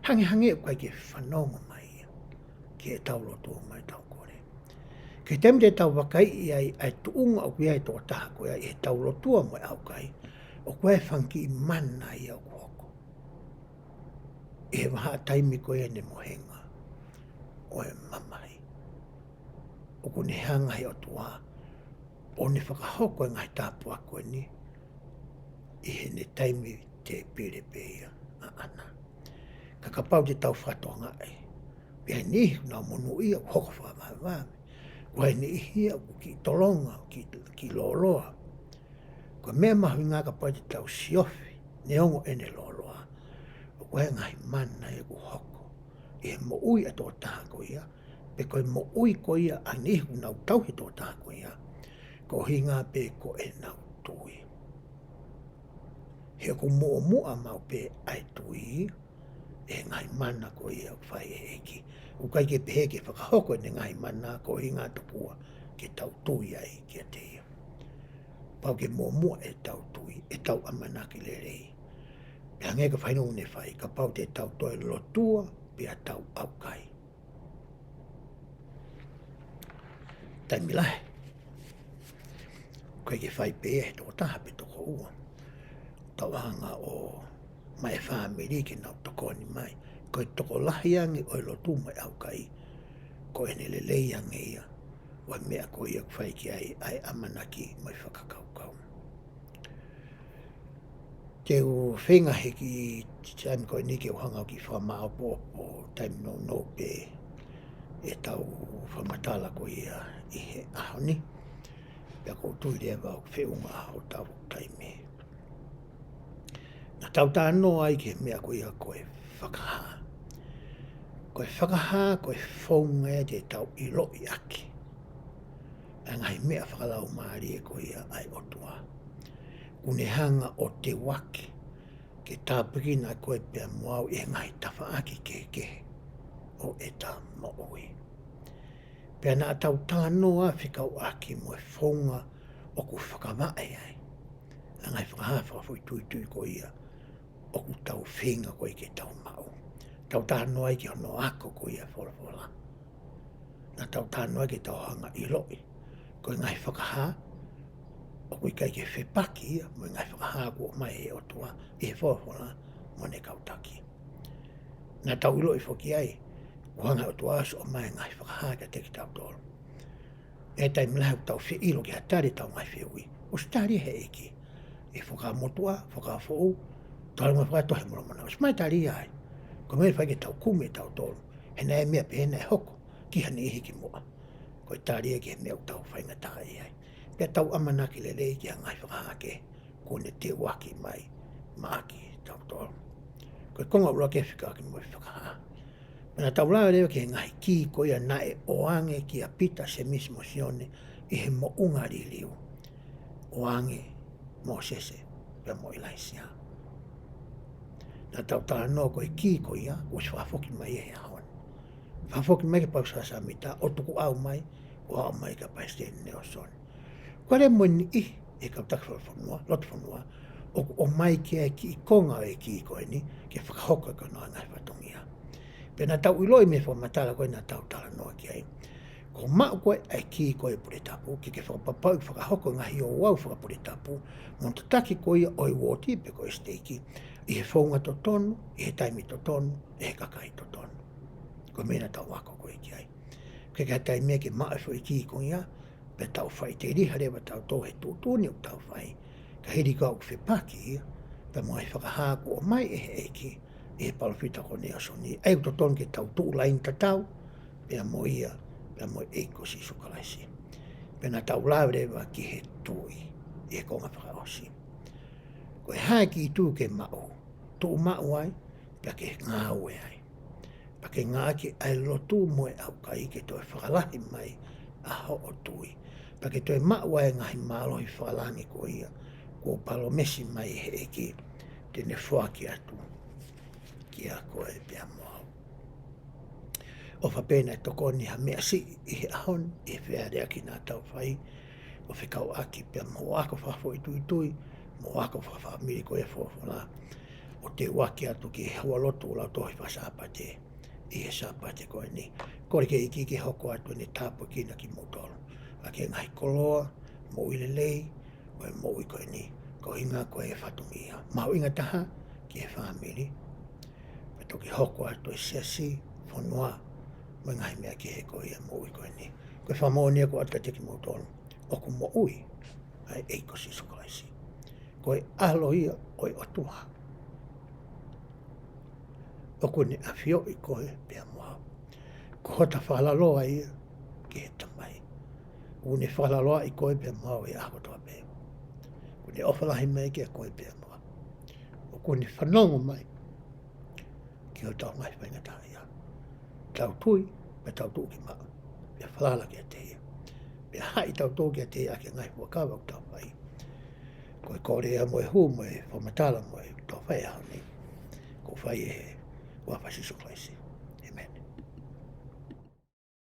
Hangehangē ʻoku ʻikai ke fanongo mai ia ki heʻetau lotu mo ʻetau kole. Ko e taimi te tau vakaiʻi ai ʻa e tuʻunga ʻoku ʻi ai e tokotaha ko ia ʻi heʻetau lotu mo e ʻaukai, ʻoku ʻi ai e fanga kiʻi mana ia ʻoku hoko ʻi he vahaʻa taimi ko ia ʻene mohenga ʻo e mamahi. ʻOku ne hanga he ʻOtua ʻo ne fakahoko e ngaahi tāpuaki ko eni ʻi heʻene taimi tēpile pē ia ʻaʻana. Ka kapau te tau fakatokangaʻi, pea ʻi ai e niʻihi ʻoku nau monūʻia ʻoku hoko fakavavevave, ʻoku ʻi ai e niʻihi ia ʻoku kiʻi tolonga, kiʻi, kiʻi lōloa. Ko e meʻa mahuʻinga kapau te tau siofi neongo ʻene lōloa, ʻoku ʻi ai e ngaahi mana ia ʻoku hoko ʻi he moʻui ʻa e tokotaha ko ia, pe ko e moʻui ko ia ʻa e niʻihi ʻoku nau tauhi e tokotaha ko ia, ko e ʻuhinga pē ko ʻenau tui. He ʻoku muʻomuʻa maʻu pē ʻa e tui ʻi he ngaahi mana ko ia ʻoku fai ʻe he ʻEiki. ʻOku ʻikai ke pehē ke fakahoko ʻene ngaahi mana koeʻuhi ko e tokua ke tau tui ai kiate ia. Pau ke muʻomuʻa ʻetau tui, ʻetau ʻamanaki lelei. Pea hangē ko e faʻahinga ʻoku ne fai, kapau te tau toe lotua pea tau ʻaukai, taimi lahi ʻoku ʻikai ke fai pē ia he tokotaha pe toko ua. Tau hanga ʻo ʻomai e fāmili ke nau tokoni mai. Ko e tokolahi ange ʻo e lotu mo e ʻaukai, ko ʻene lelei ange ia ʻo e meʻa ko ia ʻoku fai ki ai ʻa e ʻamanaki mo e fakakaukau. Te u feinga he kiʻi taimi ko eni ke u hanga ʻo kiʻi fakamāopoopo taimi nounou pē ʻetau fakamatala ko ia ʻi he ʻaho ni. Pea ʻoku ou tui leva ʻoku feʻunga hotau taimi. Naʻa tau talanoa ai ki he meʻa ko ia ko e fakahā. Ko e fakahā, ko e founga ia te tau ʻiloʻi ʻaki ʻa e ngaahi meʻa fakalaumālie ko ia ʻa e ʻOtua. ʻOku ne hanga ʻo teuaki ke tāpuekina koe pea mo au ʻi he ngaahi tafaʻaki kehekehe ʻo ʻeta moʻui. Pea naʻa tau talanoa fekauʻaki mo e founga ʻoku fakavaʻe ai ʻa e ngaahi fakahā fakafoʻituitui ko ia ʻoku tau feinga ko ia ke tau maʻu. Tau talanoa ai ki hono ako ko ia e folofola. Naʻa tau talanoa ai ke tau hanga ʻiloʻi ko e ngaahi fakahā ʻoku ʻikai ke fepaki ia mo e ngaahi fakahā kuo ʻomai ʻe he ʻOtua ʻi he folofola mo ʻene kau taki. Naʻa tau ʻiloʻi foki ai kuo hanga ʻe he ʻOtua ʻo ʻomai e ngaahi fakahā kiate kitautolu. ʻI he taimi lahi ʻoku tau fie ʻilo ki ha tali ʻetau ngaahi fehuʻi, ʻosi tali ʻe he ʻEiki ʻi he Fuakava Motuʻa, Fuakava Foʻou, tau ʻalu mai ki he Tohi ʻa Molomona, ʻosi mai tali ai. Ko e meʻa ʻe fai ke tau kumi ʻe tautolu, he naʻe meʻa pehē naʻe hoko, ki ha niʻihi kimuʻa. Ko e tali ia ki he meʻa ʻoku tau faingataʻaʻia ai. Pea tau ʻamanaki lelei ki ha ngaahi fakahā kehe kuo ne teuaki mai maʻa kitautolu. Ko e konga ʻuluaki e fekauʻaki mo e fakahā. Pea naʻa tau lave leva ki he ngaahi kī ko ia naʻe ʻoange kia Pita, Sēmisi mo Sione ʻi he moʻunga liliu. ʻOange Mōsese pea mo ʻIlaisiā. Naʻa tau talanoa ko e kī ko ia, kuo ʻosi fakafoki mai ia he ʻaho ni. Fakafoki mai kia Paula Samita, ʻo tukuʻau mai, ʻo aʻu mai kia Palesiteni Nalesoni. Ko e lea mo e niʻihi ʻi he kau taki fakafonua, loto fonua, ʻoku ʻomai ki ai e kiʻi konga ʻo e kī ko eni, ke fakahoko e kona ngaahi fatongia. Pea naʻa tau ʻiloʻi mei he fakamatala ko ē naʻa tau talanoa ki ai. Ko e maʻu ko ē ʻa e kī ko ē Pule Tapu, ke ke fakapapauʻi fakahoko e ngaahi ouau fakaPule Tapu, mo e tataki ko ia ʻo e uooti pe ko e siteiki, ʻi he founga totonu, ʻi he taimi totonu, ʻe he kakai totonu. Ko e meʻa naʻa tau ako ko ē ki ai. Ke ke taimi ke maʻu e foʻi kī ko ia, pea tau faʻiteliha leva tautolu he tuʻutuʻuni ʻoku tau fai. Ka hili ko ia ʻoku fepaki ia, pea mo e fakahā kuo ʻomai ʻe he ʻEiki, ʻi he palōfita ko Nalesoni, ʻa ia ʻoku totonu ke tau tuʻu laine tatau, pea mo ia, pea mo e ʻEiki ko Sīsū Kalaisi. Pea naʻa tau lave leva ki he tui, ʻi he konga fakaʻosi. Ko e hā e kī tui ke maʻu, tuʻu maʻu ai, pea ke ngāue ai. Pea ke ngāueʻaki ʻa e lotu mo e ʻaukai ke toe fakalahi mai ʻa hoʻo tui. Pea ke toe maʻu ʻa e ngaahi mālohi fakalangi ko ia, kuo palōmesi mai ʻe he ʻEiki, te ne foaki atu kia koe pea mo au. ʻOfa pē naʻe tokoni ha meʻa siʻi ʻi he ʻaho ni, ʻi he fealeaʻaki naʻa tau fai, ʻo fekauʻaki pea mo e ako fakafoʻituitui, mo e ako fakafāmili ko ia folofola, ʻo teuaki atu ki he houalotu ʻo e Lautohi Faka-Sāpate, ʻi he Sāpate ko eni. Kole ki he ʻEiki ke hoko atu ʻene tāpuekina kimoutolu. ʻAki e ngaahi koloa, moʻui lelei, ʻo e moʻui ko eni, ko e ʻuhinga ko e fatongia. Mahuʻinga taha ki he fāmili, pea toki hoko atu e siasi, fonua, mo e ngaahi meʻa kehe ko ia moʻui ko eni. Ko e fakamoʻoni ia ʻoku ʻoatu kiate kimoutolu, ʻoku moʻui ʻa e ʻEiki ko Sīsū Kalaisi. Ko e ʻAlo ia ʻo e ʻOtua. ʻOku ne ʻafioʻi koe pea mo au. Ko hota fakalaloa ia ki he Tamai. ʻOku ne fakalaloaʻi koe pea mo au he ʻaho kotoa pē. ʻOku ne ʻofa lahi mai kia koe pea mo au. ʻOku ne fanongo mai ki hotau ngaahi faingataʻaʻia. Tau tui, pea tau tuʻu ki maʻa. Pea falala kiate ia. Pea haʻi tautolu kiate ia ʻaki e ngaahi fuakava ʻoku tau fai. Ko e kole ia mo e hū mo e fakamatala mo e tau fai ʻaho ni. Ko e fai ʻi he huafa ʻo Sīsū Kalaisi.